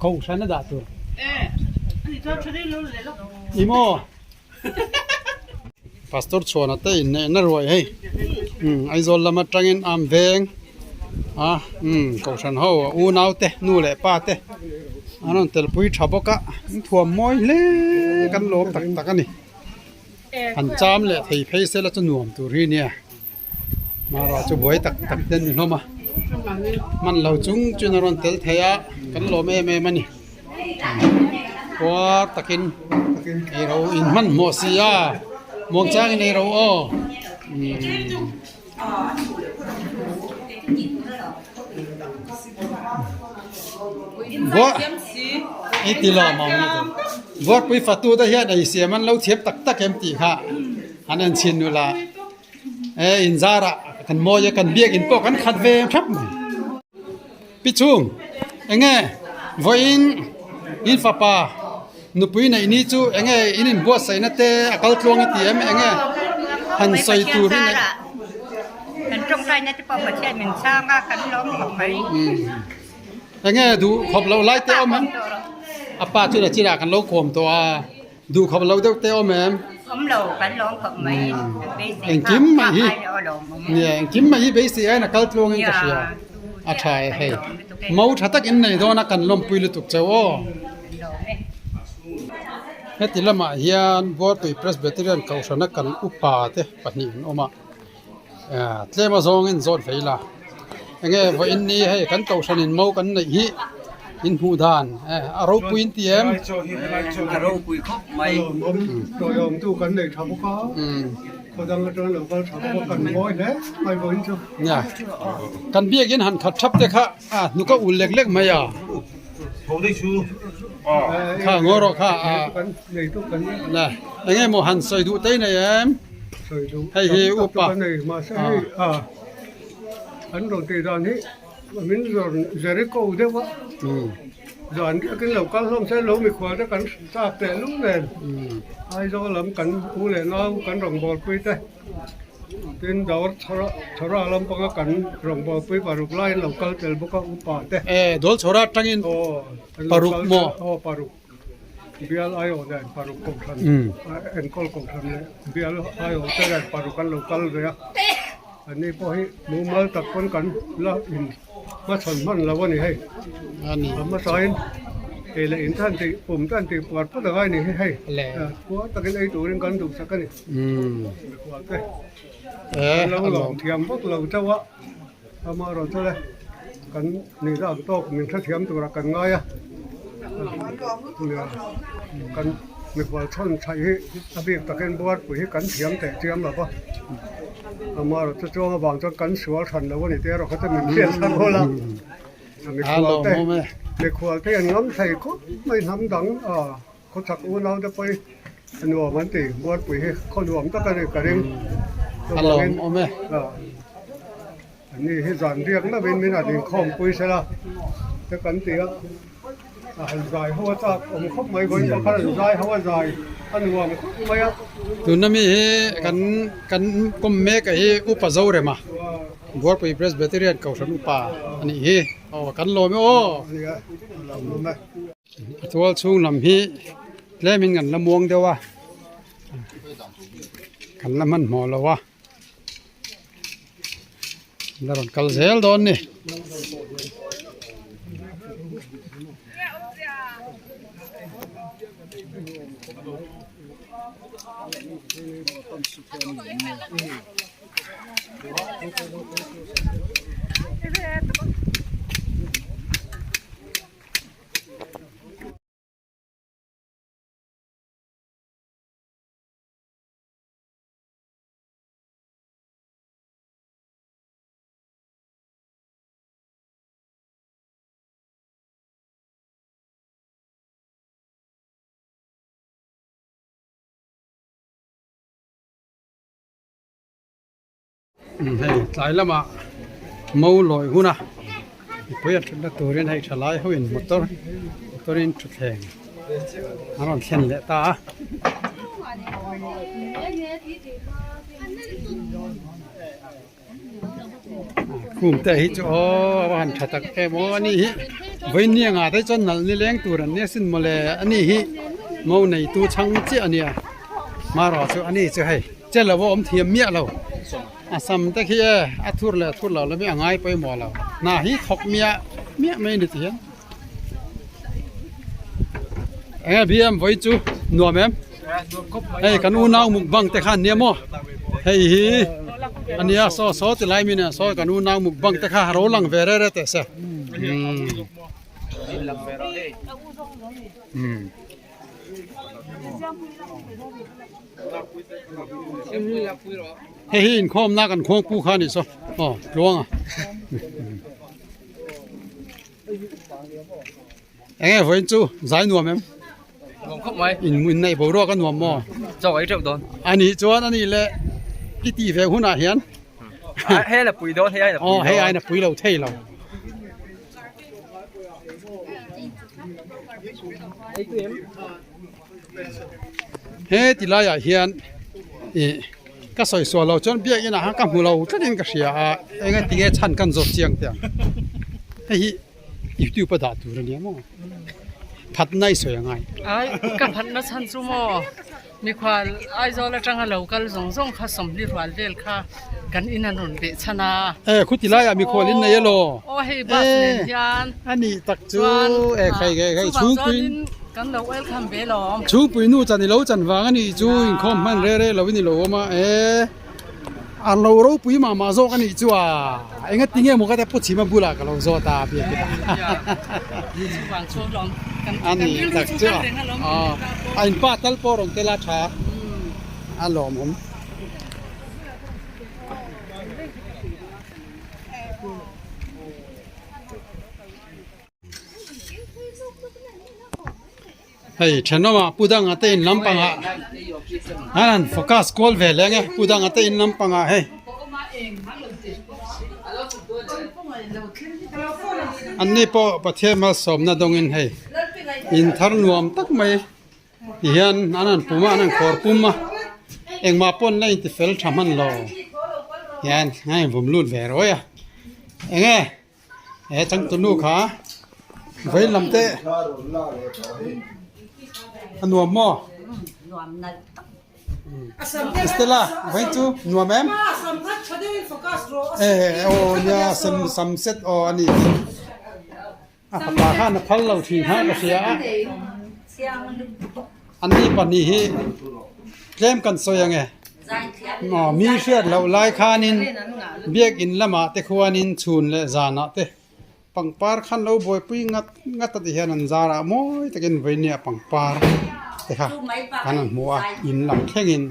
Kohhran a dah tur. Ni maw? Pastor chhuana te in neihna ruai hei. Umm Aizawl lam atangin am veng a umm kohhran ho a unau te nu leh pa te an rawn telpui tha bawk a an thuam mawi hle kan lawm tak tak a ni. Han cham leh thei phei sela chu nuam tur hi nia. Mara chu buai tak tak te an ni hlawm a, hman lo chung chuan a rawn tel thei a, kan lawm em em a ni. Puar takin ei ro in hmanhmawh si a, muangchangin ei ro aw. I ti lawm ang Buarpui fatu te hian ei siam an lo thiam tak tak em tih kha an en chhin nula. E inzarah kan mawi a kan biakinn pawh kan khat ve thlap mai. Pi Chung, enge vawiin in fapa nupui neih ni chu enge in inbuatsaihna te a kal tluang i ti em enge han sawi tur hi neih. Kan tawngtaina te pawh Pathian min chhang a kan lawm khawp mai. Enge duh khawp loh lai te awm em? A pa chu nachinah kan lo kawm tawh a. Duh khawp lo deuh te awm em? Awm lo, kan lawm khawp mai. Beisei Engkim mai hi nia engkim mai hi beisei aiin a kal tluang in ka hria. A tha e hei. Mo tha tak in nei dawn a kan lawmpui lutuk cheu aw. Heti lamah hian Buarpui Presbyterian Kohhrana kan upa te pahnih an awm a. Tlem a zawngin zawt ve ila enge vawiin ni hei kan kohhran in mo kan neih hi in hmuh dan a ropui in ti em a ropui khawp mai tawiawm tu kan nei tha bawk a khaw dang atang lo kal tha bawk a kan mawi hle mai vawiin chu nia kan biakin han khat thap te kha a hnuk a ul lek lek mai a kha ngaw rawh kha a enge maw han sawi duh te nei em. Hei hi upa mahse hei a an rawn tih dan hi min rawn Jericho deuh a zan biakin lo kal hlawm se lo mikhual te kan chak teh lul nen Aizawl lam kan u leh nau kan rawngbawlpui te tin dawr chhawra lampanga kan rawngbawlpui paruk laiin lo kal tel bawk a upa te. E dawl chhawra atangin paruk maw? Aw paruk. Bial aiawh nen paruk kohhran enkawl kohhran leh bial aiawh te nen paruk an lo kal ve a, anni pawh hi mumal tak pawn kan la in hmachhawn hman lo a ni hei. A hmasain ei leh in tan tih pum tan tih puar phawt a ngai a ni hi hei puar takin ei turin kan duhsak a ni. Mikhual te an lo lawm thiam vak lo chauh a. Amaherawhchu le, kan nihna ang tawk min hrethiam turah kan ngai a, kan mikhual chhawn chhaih hi a bik takin Buarpui hi kan thiam teh chiam lo va, amaherawhchu chuang avang chuan kan sual hran lo a ni tih erawh kha chu min hriat thar awl a, mikhual te mikhual te an ngam thei khawp mai hnam dang a. Khawchhak unau te pawh hi a nuam an ti, Buarpui hi khaw nuam tak a ni ka ring. A lawm awm e. Ani hi zan riak meuhin min han inkhawmpui sela te kan ti a, a han zai ho a chak awm khawp mai, vawiin pawh khan an zai ho a zai a nuam khawp mai a. Tuna mi hi kan kan kawm mek a hi Upa Zorema Buarpui Presbyterian Kohhran Upa a nih hi. Aw kan lawm e aw. Nia, a lawm awm e. A tual chhung lam hi tlemin kan la muang deuh a kan la hmanhmawh lo a la rawn kal zel dawn ni. Hei tlai lamah mo lawi hun a mipui a thutna turin hei thalai ho in motor motor in thutthleng an rawn thlen leh ta a. Khum te hi chu aw a va han tha tak em aw ani hi vawinia ngah te chuan nalh ni leng tur an nia sin mawle ani hi mo nei tu chhang chiah a nia marawh chu ani chu hei che lo a awm thiam miah lo a sam te khi e a thur leh a thur lo lam hi a ngai pawimawh lo hna hi thawk miah miah mai a ni ti hian eng nge bm vawi chu nuam em. Hei kan unau mukbang te khan nia maw hei hi ania saw saw ti lai mi nen saw kan unau mukbang te kha ro lang ve re re teh se hei hi inkhawm na kan khuang pu kha ni saw aw tluanga Eng nge vawiin chu zai nuam em? Nuam khawp mai. In in neih boruak a nuam maw? Chaw ei teuh dawn. A nih chuan a nih le i tih ve hunah hian. Hei aina pui dawn, hei aina pui dawn. Aw hei aina pui lo thei lo. He ti laiah hian ih ka sawi sual lo chuan biakinn ah khan ka hmu lo tlatin ka hria a eng nge tinge chhan kan zawt chiang teh ang hei hi youtube a dah tur a nia maw phatna i sawi angai. Ai ka phatna chhan chu maw mikhual Aizawl atanga lo kal zawng zawng kha sawmhnih rual vel kha kan in an rawn beh chhan a. E khuti laiah mikhual in nei elaw? Aw hei bus nen hian. A nih tak chu e khai khai khai chhungpui kan lo welcome ve lawm. Chhungpui nu chan i lo chan vang a nih chu inkhawm hman re re lo in i lo awm a e a lo ropui mah mah zawk a nih chu a enga tinge maw ka te pu chhima bulah ka lo zawt a biak ila a nih tak chu a a in pa tal pawh rawn tel a tha a lawmawm. Hei thenawmah pu danga te in lampangah an han focus kual ve leh ang e pu danga te in lampangah hei an ni pawh Pathian malsawmna dawngin hei in thar nuam tak mai ti hian an han pum a an han khawr pum a engmah pawn la inti fel tha hman lo hian a invawm lut ve rawih a eng nge. He changtunu kha vawi lam te a nuam maw? Stella vawi chu nuam em? Eh aw nia sam sam set aw a ni a fapa khan a phal lo thin kha ka hria a an ni pahnih hi tlem kan sawi ang e aw mi hriat loh lai khanin biakin lamah te khuanin chhun leh zanah te pangpar khan lo buaipui ngat ngat a ti hian an zarah mawi takin vawinia pangpar te kha kan han hmu a in lam thlengin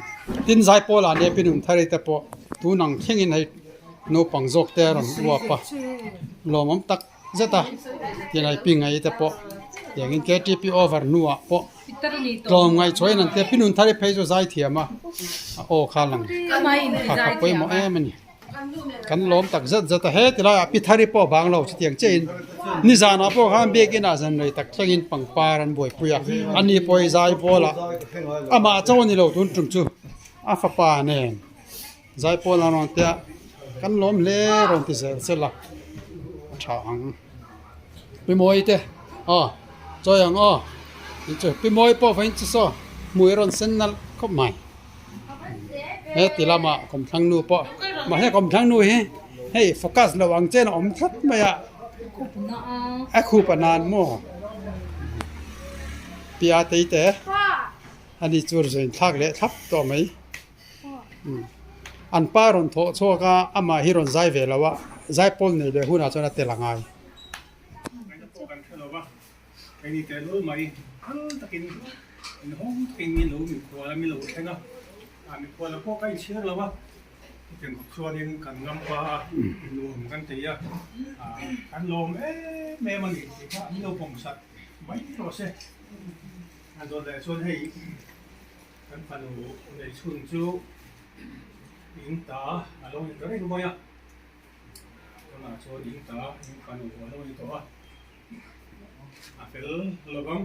tin zaipawl ah nia pinun thar te pawh tun ang thlengin hei naupang zawk te a rawn uap a lawmawm tak. zet a tilai pingai te pawh tiangin ktp over hnuah pawh tlawm ngaihchuahin an tia pinun thar hi phei chu zai thiam a a aw kha lang kha kha pawimawh em a ni kan lawm tak zet zet a he tilaiah pi thar hi pawh bang lo chutiang chiahin nizanah pawh khan biakin ah zan rei tak thlengin pangpar an buaipui a ani pawh hi zai bawlah amah chaw a ni lo tun tum chu a fapa nen. Zaipawl an rawn tia kan lawm hle rawn ti zel sel a a tha ang pi mawi te aw chawi ang aw tih chu pi mawi pawh vawiin chu saw hmui a rawn sen nalh khawp mai he ti lamah kawmthlang nu pawh mahse kawmthlang nu hi hei focus lo ang chen a awm tlat mai a a khup a nan maw pi a tei te ani chu rawn inthlak leh thlap tawh mai. An pa rawn thawh chhuak a, amah hi rawn zai ve lo a, zaipawl nei leh hunah chuan a tel a ngai. Ngaihna pawh kan hre lo va, keini teh lul mai phal takin inhawng takin mi lo mikhual a, mi lo thleng a, ah mikhual pawh ka inchhir lo a, hetiang khawp chuanin kan ngam pa a, nuam kan ti a, ah kan lawm em em a ni tih kha an lo pawmsat mai rawh se. A dawt leh chuan hei kan fanu neih chhun chu in ta a lo ni ta reng mai a, tunah chuan in ta in fanu a lo ni tawh a, a fel lovang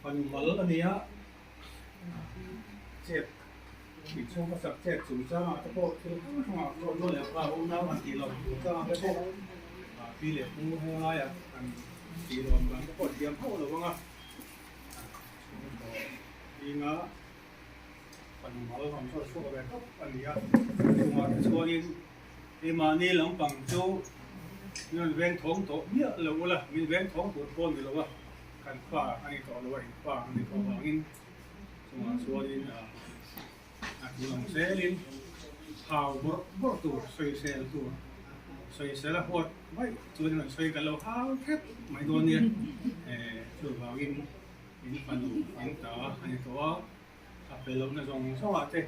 fanu mal a ni a, chet inchhung ka sak chet chungchangah te pawh thil hrang hrangah pawh nu leh pa unau an tih loh chungchangah te pawh pi leh pu helaiah an tih lawm dan te pawh thiam hauh lo ang a. Zinga fanu mal rawn zawt chhuak ve tawp a ni a, chungah te chuanin keimahni lampang chu min rawn veng thawng tawh miah lo ula, min veng thawng tur pawh ni lo a, kan fa a ni tawh lo a, in fa a ni tawh vangin chungah chuanin a tu ang zelin hau bawrh bawrh tur, sawisel tur, sawisel a huat vaih chuan rawn sawi ka lo hau hrep mai dawn nia, chuvangin in fanu in ta a ni tawh a, a pe lohna zawng zawngah te.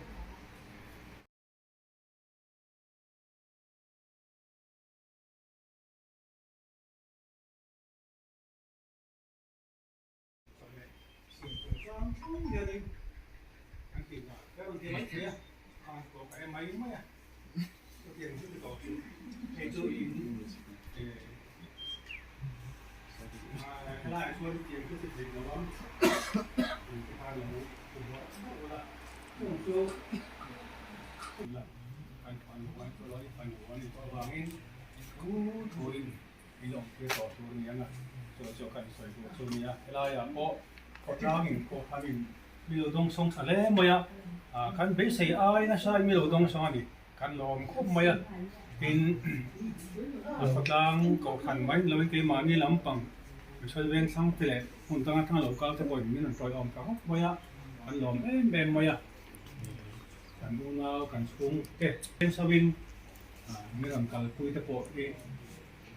Helaiah pawh khawtlangin khawkhanin mi lo dawngsawng tha hle mai a, kan beisei ai nasa in mi lo dawngsawng a ni, kan lawm khawp mai a, tin a khawtlang kohhran mai ni lovin keimahni lampang Michal Vengthlang te leh hmun dang atanga lo kal te pawhin min rawn tawiawm ta khawp mai a, kan lawm em em mai a, kan unau kan chhungte sauhin min rawn kalpui te pawh hi.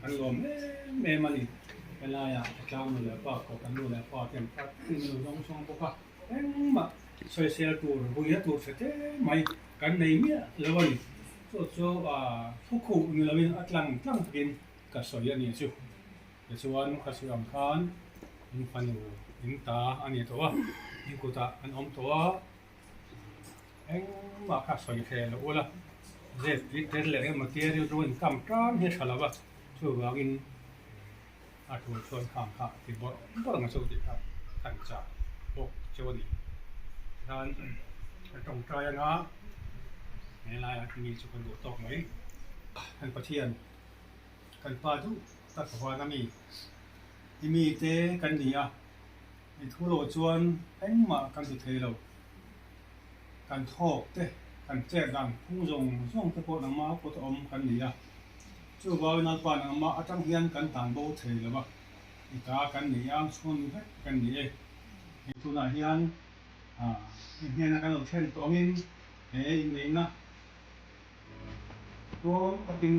Kan lawm em em a ni. Helaiah khawtlang nu leh pa kawt an nu leh pa te an fat in an lo zawng chhuang bawk a, engmah sawisel tur vuina tur hre te mai kan nei miah lo a ni. Chu chu thukhuh ni loin a tlang tlang takin ka sawi a ni chu. Tichuan ka sawi ang khan in fanu in ta a ni tawh a, in kutah an awm tawh a. Engmah kha sawi hle lo ula, zep tih tel leh emaw tia rilru in kam tan hi a tha lo va, chuvangin a tul chuan khang kha ti bawrh bawrh ang chu tih kha kan chah bawk cheu a ni. Tikhan ka tawngtai anga helaiah mi chu kan duh tawk mai. Kan Pathian, kan Pa duh tak vana mi, i mite kan ni a. I thu lo chuan engmah kan ti thei lo. Kan thawk te, kan chet dan phung zawng zawng te pawh nangmah kut a awm kan ni a. Chuvangin Lalpa nangmah atang hian kan tan bo thei lo a, i ta kan ni ang chhun vek kan ni e. Hei tunah hian i hnena kan lo thlen tawh angin he inneihna Tuam takin.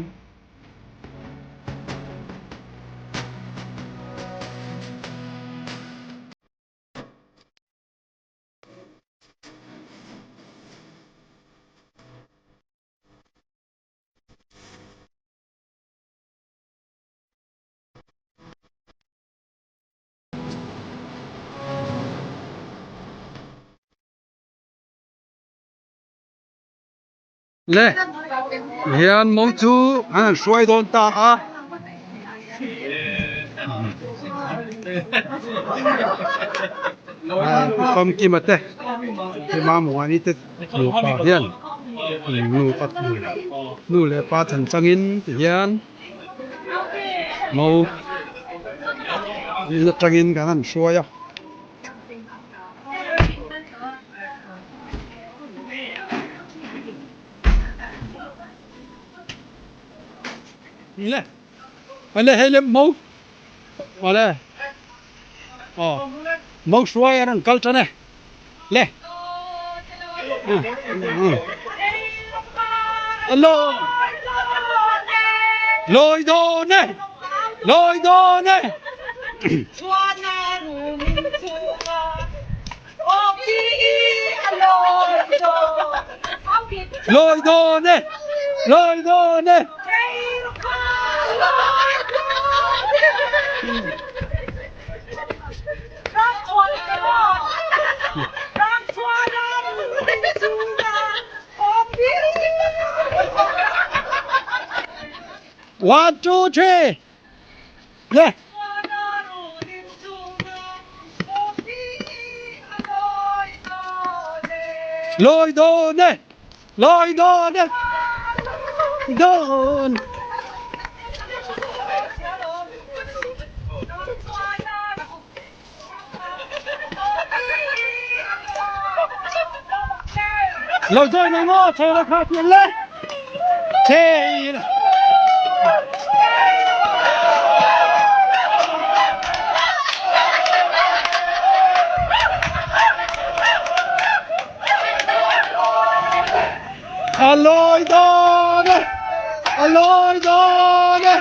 Le hian mo chu an han hruai dawn ta a. Famkima te hema Muani te nupa hian nupa nu leh pa chan changin ti hian mo in atangin kan han hruai a. Le le hei le mo awle aw mo hruai a rawn kal tan e le. A lawi dawn e lawi dawn e. Lawi dawn e lawi dawn e. One, two, three. Le. Lôi dawn e, lôi dawn e, dawn. Lo join ang aw, chhela kha pian le. Chhela. A lawi dawn e, a lawi dawn e.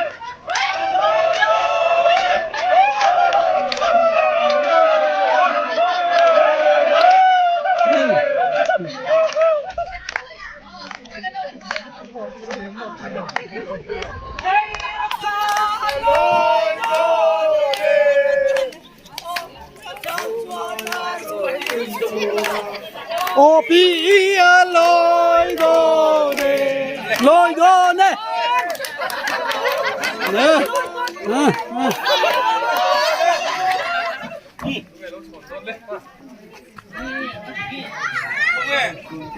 Aw pi i a lawi dawn e, lawi dawn e.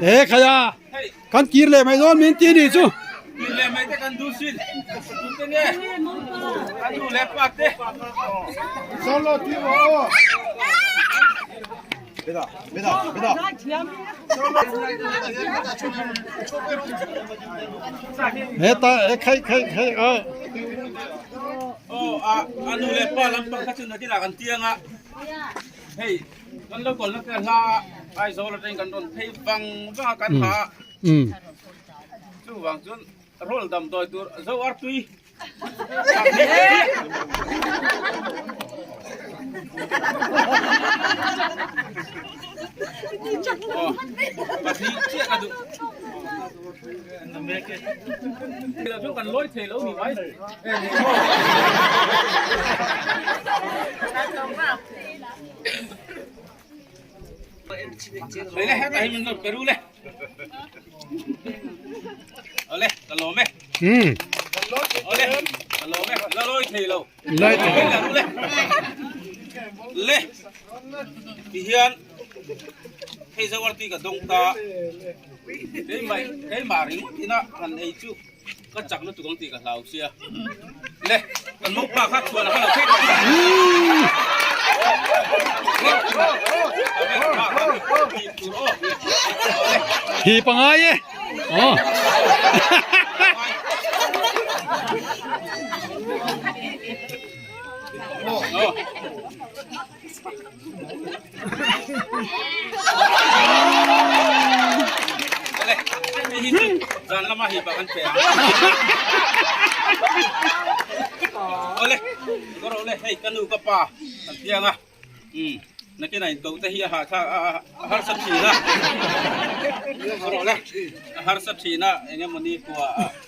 E khaia kan kir leh mai dawn min ti a nih chu. Kir leh mai te kan duh sin. Tute nge? Kan duh leh pa te. Solo ti rawh aw. Heta e khai khai khai a. Aw a a nu leh pa lampang kha chu nakinah kan tiang a. Hei kan lo kawlna te hla Aizawl atangin kan rawn phei vang vang a kan ha a. Chuvang chuan rawl damdawi tur zo artui Le tihian hei zoartui ka dawng ta keimah keimah ringawt ina han ei chu ka chak lutuk ang tih ka hlau sia le kan mopa kha chhuan a kha lo phei tawh Hi pangai e. Oh. Zan lama hi pa kan pe ang. Ole, koro le hei ka nu ka pa kan piang a. Um, nakin a in ko te hi a ha tha a harsa thin a. Koro le, a harsa thin a engemawni kua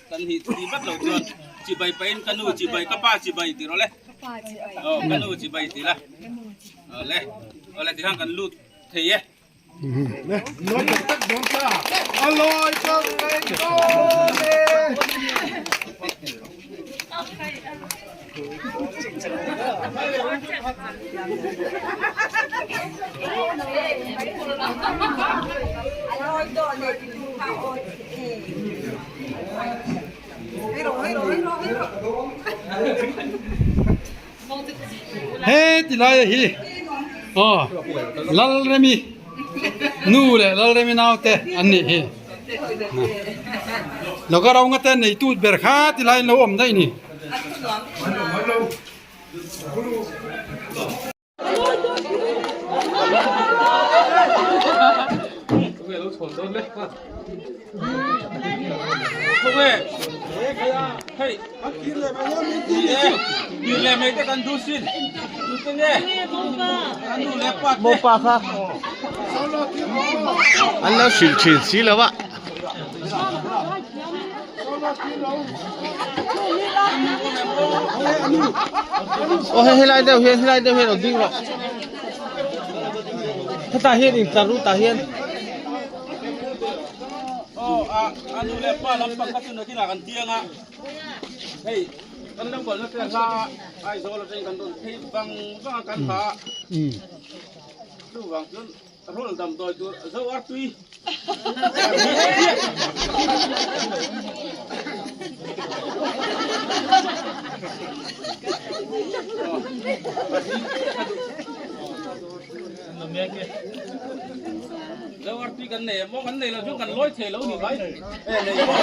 kan hi thi vat lo chuan chibai pahin ka nu chibai ka pa chibai tih rawh le. Aw ka nu chibai tih la. Awle, awle tikhan kan lut thei e. Lawi tak tak dawn ta. A lawi tak mai dawn e. He ti lai hi aw Lalremi nu leh Lalremi naute an nih hi lo ka ro te nei tut ber kha ti lai an lo awm daih a ni. Tunge hei e kir leh mai te kan duh sin tute nge kan nu leh pa te Mopa kha an lo hrilh thin si lo a. Aw hei helai deuh hian helai deuh hian aw ding rawh hetah hian intlar ru tah hian. Aw a a nu leh pa lampang kha chu nakinah kan tiang a hei kan lo kalna te hla Aizawl atangin kan rawn phei vang vang a kan ha a chuvang chuan rawl damdawi tur zo artui Zo artui kan nei maw kan nei lo chu kan lawi thei lo ni mai e nei maw.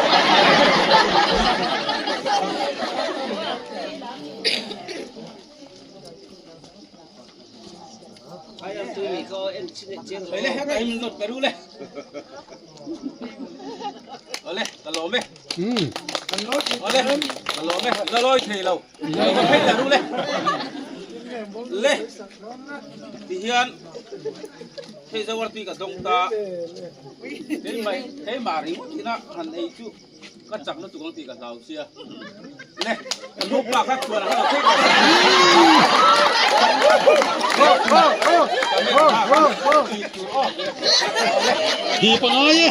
Le ka im lot peru le. Ole ka lawm e. Ole ka lawm e la lawi thei lo. Ka phei la ru le. Le ti hian hei zo artui ka dawng ta keimah keimah ringawt ina han ei chu ka chak lutuk ang tih ka hlau sia le ka nupa kha chuan a lo thei Hi pangai e.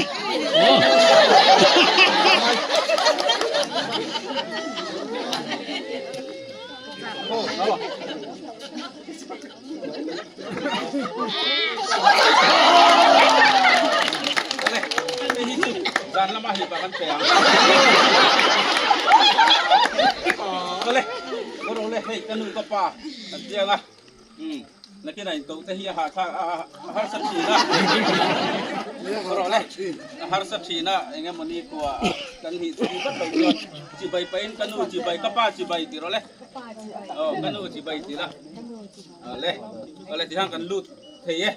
Zan lama hi pa kan pe ang. Ole, ole hei ka nu ka pa kan tiang a. Nakinah in koh te hi a hahthlak a harsa thin a. Rawh le, a harsa thin a engemawni kua kan hnih chu vat lo chuan chibai pahin ka nu chibai ka pa chibai ti rawh le. Aw ka nu chibai ti la. Le, awle tihian kan lut thei e.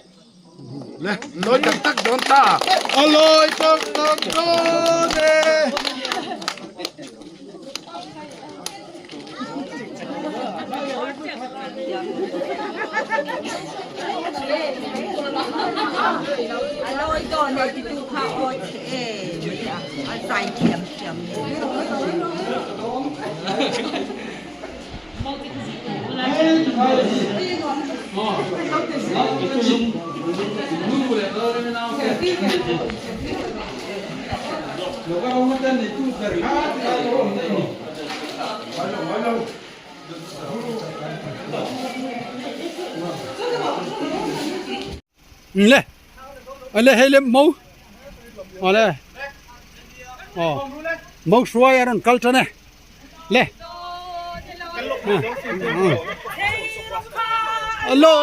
Le, lawi tak tak dawn ta. A lawi tak tak dawn e. Le ale hei le mo ale aw mo hruai a rawn kal tan e le alo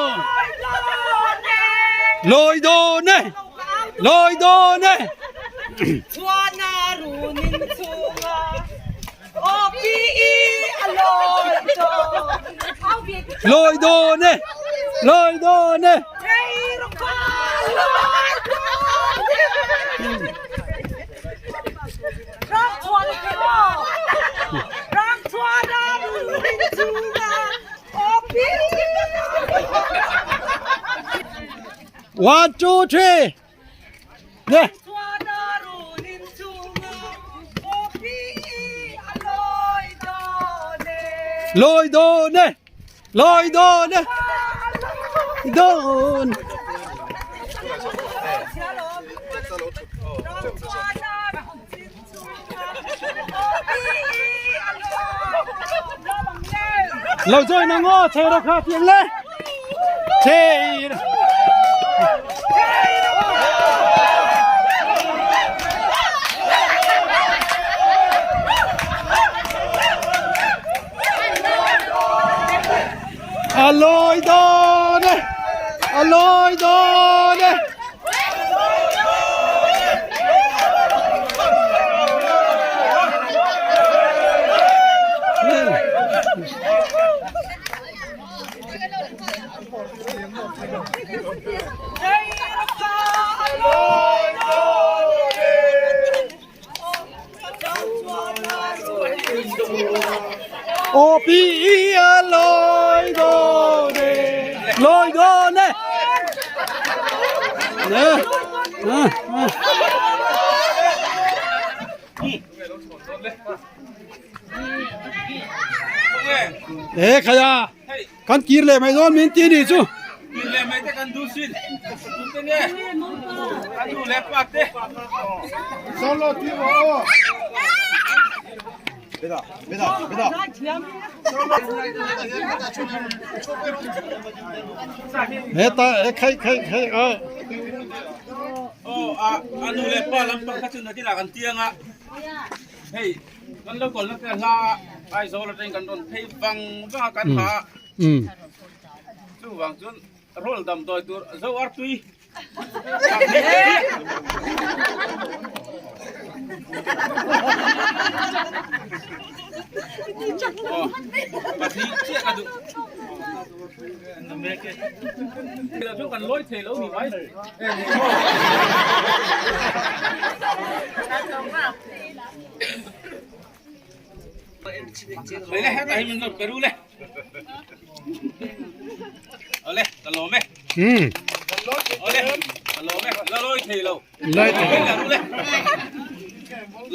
loi dawn e loi dawn e loi dawn e loi dawn e One, two, three. Le. Loi dawn e. Loi dawn e. Dawn. Lo join ang aw, thei rawh kha piang le. Thei. A loi dawn e. A loi dawn e. Aw pi i a lawi dawn e, lawi dawn e. Ne. E khaya kan kir leh mai dawn min ti ni chu. Kir leh mai te kan duh sin. Tute nge? Kan nu leh pa te. Solo ti rawh aw. Heta e khai khai khai a. Aw a a nu leh pa lampang kha chu nakinah kan tiang a. Hei kan lo kawlna te hla Aizawl atangin kan rawn phei vang vang a kan ha a. Chuvang chuan rawl damdawi tur zo artui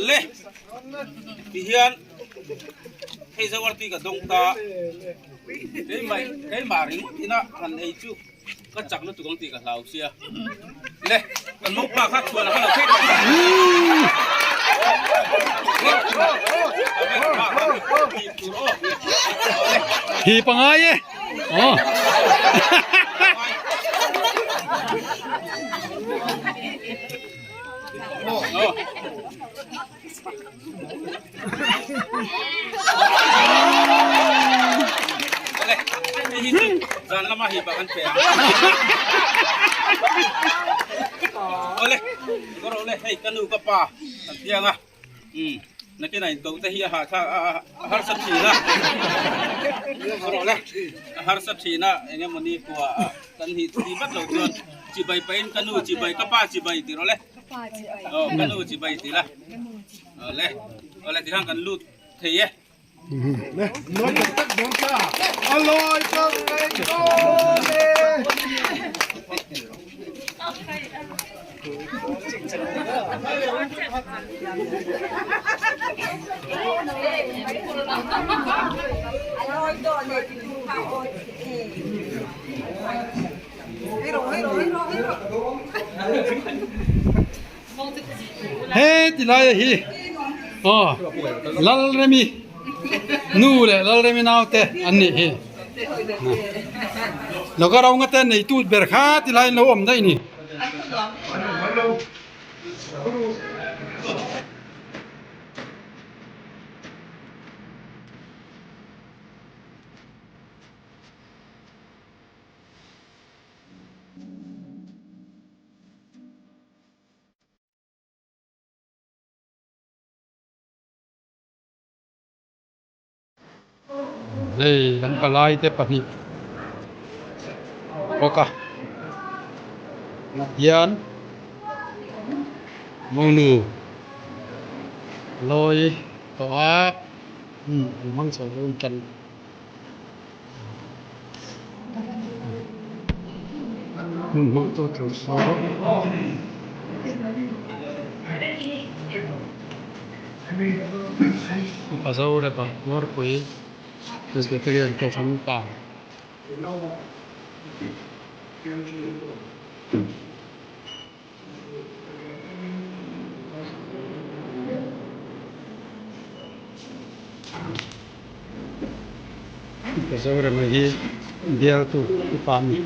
Le ti hian hei zo artui ka dawng ta keimah keimah ringawt ina han ei chu ka chak lutuk ang tih ka hlau sia le kan mawpa kha chhuan a kha lo phei tawh Hi pangai e. Oh. Zan lama hi kan pe ang. Ole, ka le hei ka nu ka pa kan piang a. Um, nakinah in koh te hi a hah thlak a harsa thin a. Ka le a harsa thin a engemawni kua kan hi ti vat lo chuan chibai pahin ka nu chibai ka pa chibai tih rawh le. Aw ka nu chibai ti la. Awle, awle tikhan kan lut thei e. Lawi tak tak dawn ta. A lawi tak tak dawn e. He ti lai hi aw Lalremi nu leh Lalremi naute an nih hi Loka ro te nei tut ber kha ti lai an lo awm daih a ni. Hei kan palai te pahnih bawk a hian monu lawi tawh a an hmang chho dawn tan. Hmun hmang tu tur saw Upa Zoreva Ngawrpui Presbyterian Kohhran Upa. Zorema hi bialtu upa a ni.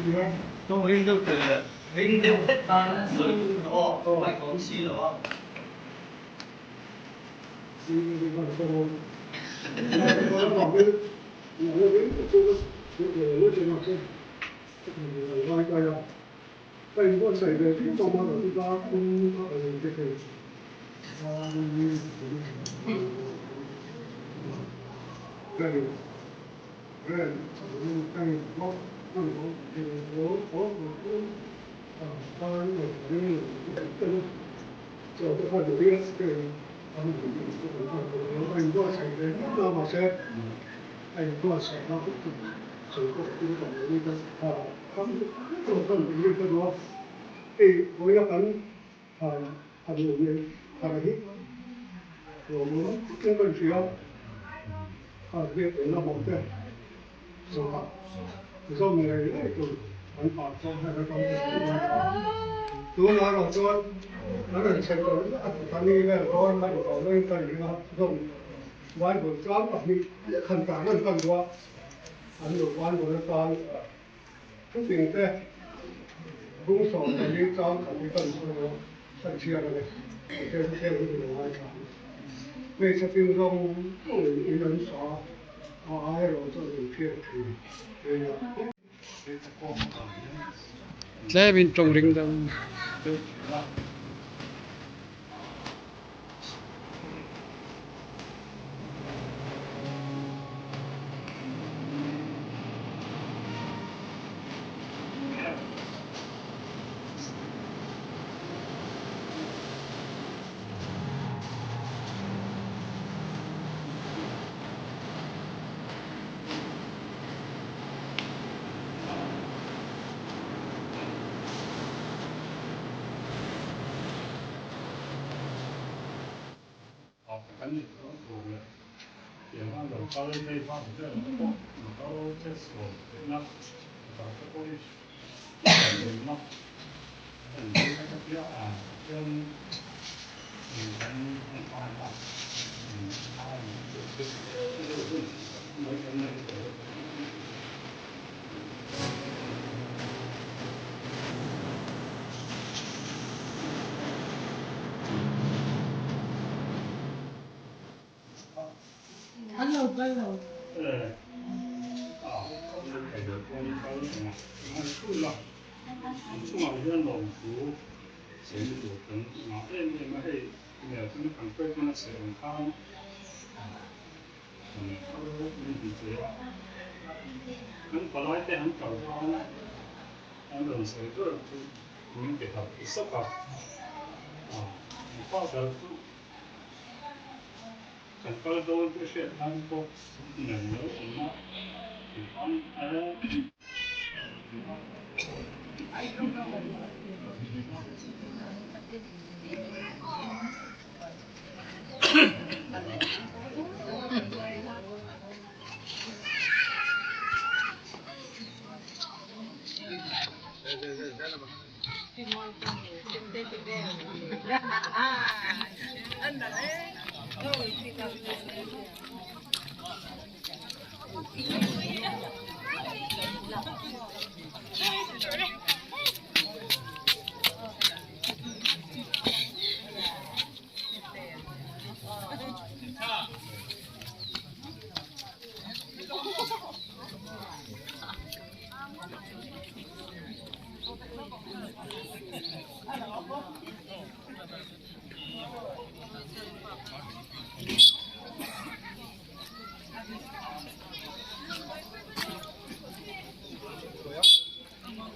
inbuatsaih ve viau a mahse a inbuatsaihna chu pawh chu kan ni ka kan ni ka duh a hei vawiina kan han han awm thar hi lawmawm em kan hria a biak eng lamah te zawhah zawm ngei ngei tur kan pah chuan hei kan ti dawn a tunah erawh chuan an rawn chhe tawh a ni vel dawn a intawh laiin ka ring a zawm Bible tlang pahnih khan tah nan kan duh a an lo Bible atan thuping te bung 14 chang khat hi kan duh a kan chhiar a ni Pathian thuthleng hi min lo ngaithla ang hmeichhe ping zawng zawngin in an sa a a erawh chuan in hriat thin hei a. Tlemin tawng ring deuh. Kan ni tawh tur leh tiang a lo kal vei vak vel pawh motor chetsual theihna motor te pawh hi lemna a ni thei vek a tia a hian kan hman a mai kan nei tawh. Kan palaite an kal khan an rawn sawi ber chu min ti harh sawk a, an pa ber chu kan kal dawn te hriat nan pawh nen lo awm a ti khan a.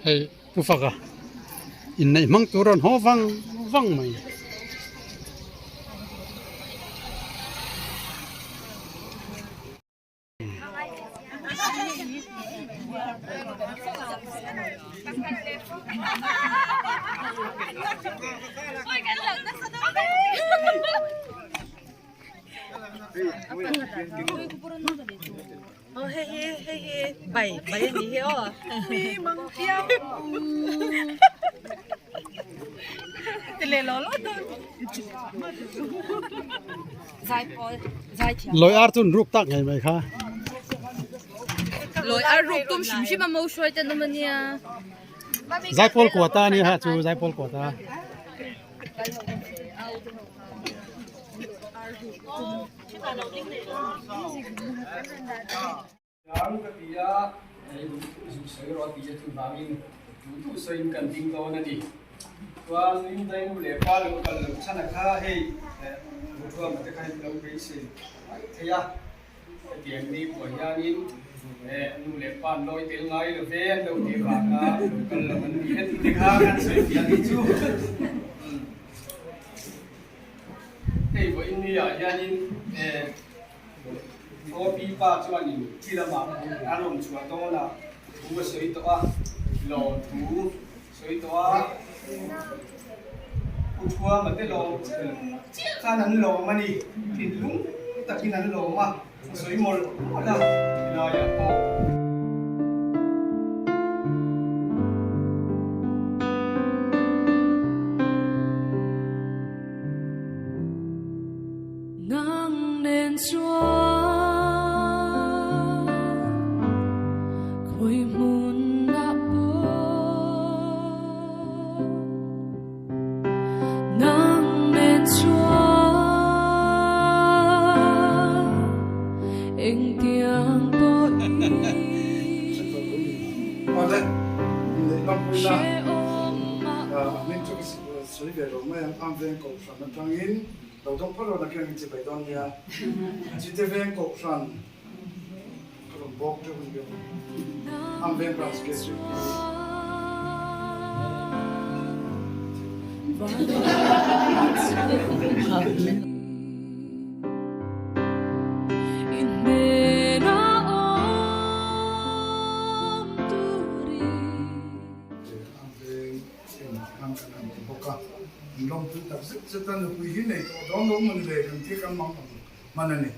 Hei pu faka inneih hmang tur an haw vang vang mai. Lawi ar chu an ruk tak ngei mai kha. Lawi ar ruk tum hrim hrim a mo hruai te nawm ania. Zaipawl kuata ania ha chu zaipawl kuata. Ang ka ti a, hei zuk sawi rawh a ti a chuvangin tu tu sawiin kan ding dawn a ni. Chuan Lindai nu leh pa lo kal lo chhan a kha hei Ruthuama te kha in lo beisei mai thei a, hetiang ni pawh hianin nu leh pa an lawi tel ngai lo ve an lo tih vanga lo kal lo an ni heti te kha kan sawi fiah ni chu. Hei vawiin ni ah hianin. OP pa chuanin thi lamah a rawn chhuah dawn a, thu a sawi tawh a, lawmthu sawi tawh a, Pu Thuama te lawm chiah khan an lawm a ni, thinlung takin an lawm a, a sawi mawlh mawlh a, helaiah pawh. Nang nen chuan khawi hmun ah pawh Nang nen chuan engtiang pawhin hrehawm mah Lo dawng phawt rawh nakin ang chibai dawn nia. Chite veng kohhran ka rawn bawk teuh ang deuh. Am veng branch ke chu. Am veng Eng ang kan han ti bawk a, an lawmpui tak zet zet a, nupui hi nei tawh dawn lo maw ni le kan tia kan mang ang hman a ni.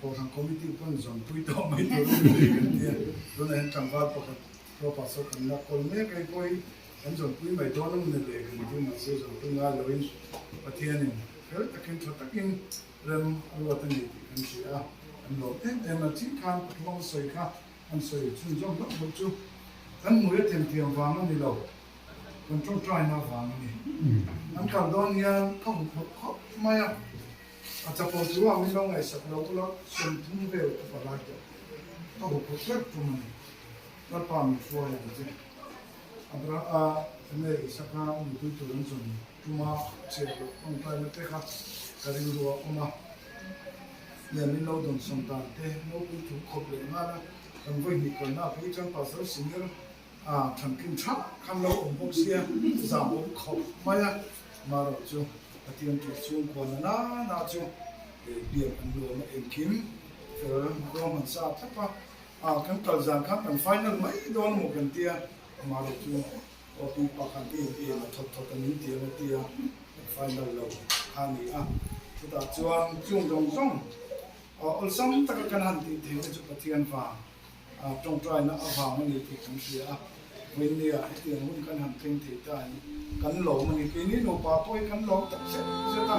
Kohhran committee pawn zawnpui tawh mai tur a ni le kan tia, tunah hian tlangval pakhat proper saw kan la kawl mek a, hei pawh hi kan zawnpui mai dawn a maw ni le kan tia mahse zawnpui ngai loin Pathianin fel takin tha takin rem a ruat a ni tih kan hria a, an lawm em em a, chih khan Pathian sawi kha An sawi chhunzawm hlauh hlauh chu kan hmui a themthiam vang a ni lo, kan tawngtaina vang a ni. An kal dawn hian ka hmu phawt khawp mai a, a chapo chu a min lo ngaihsak lo ula 30 vel ka palai tawh, ka hmu phawt vek tum a ni. Lalpa min hruai ang che. Abraha enge Isaka nupui tur an zawn tuma chhiar loh tawngtaina te kha ka rilru a awm a. Nia min lo dawnsawn dan te naupui thu khawp leh nghal a, kan vawi hnih kalna ah phei chuan Pastor Senior a thankin tha khan lo awm bawk sia zam awm khawp mai a, marawh chu Pathian tih chhungkua na na na chu biak an nuam a engkim fel ruahman sa thlap a, a kan kal zan khan kan final mai dawn maw kan tia, marawh chu OP pa khan em em a thawt thawt a min ti ang a tia kan final lo kha a ni a, chutah chuan chung zawng zawng awlsam taka kan han tih theihna chu Pathian vang tawngtaina avang a ni tih kan hria a, vawinia hetiang hun kan han thleng thei ta hi kan lawm a ni. Keini nupa pawh hi kan lawm tak zet zet a.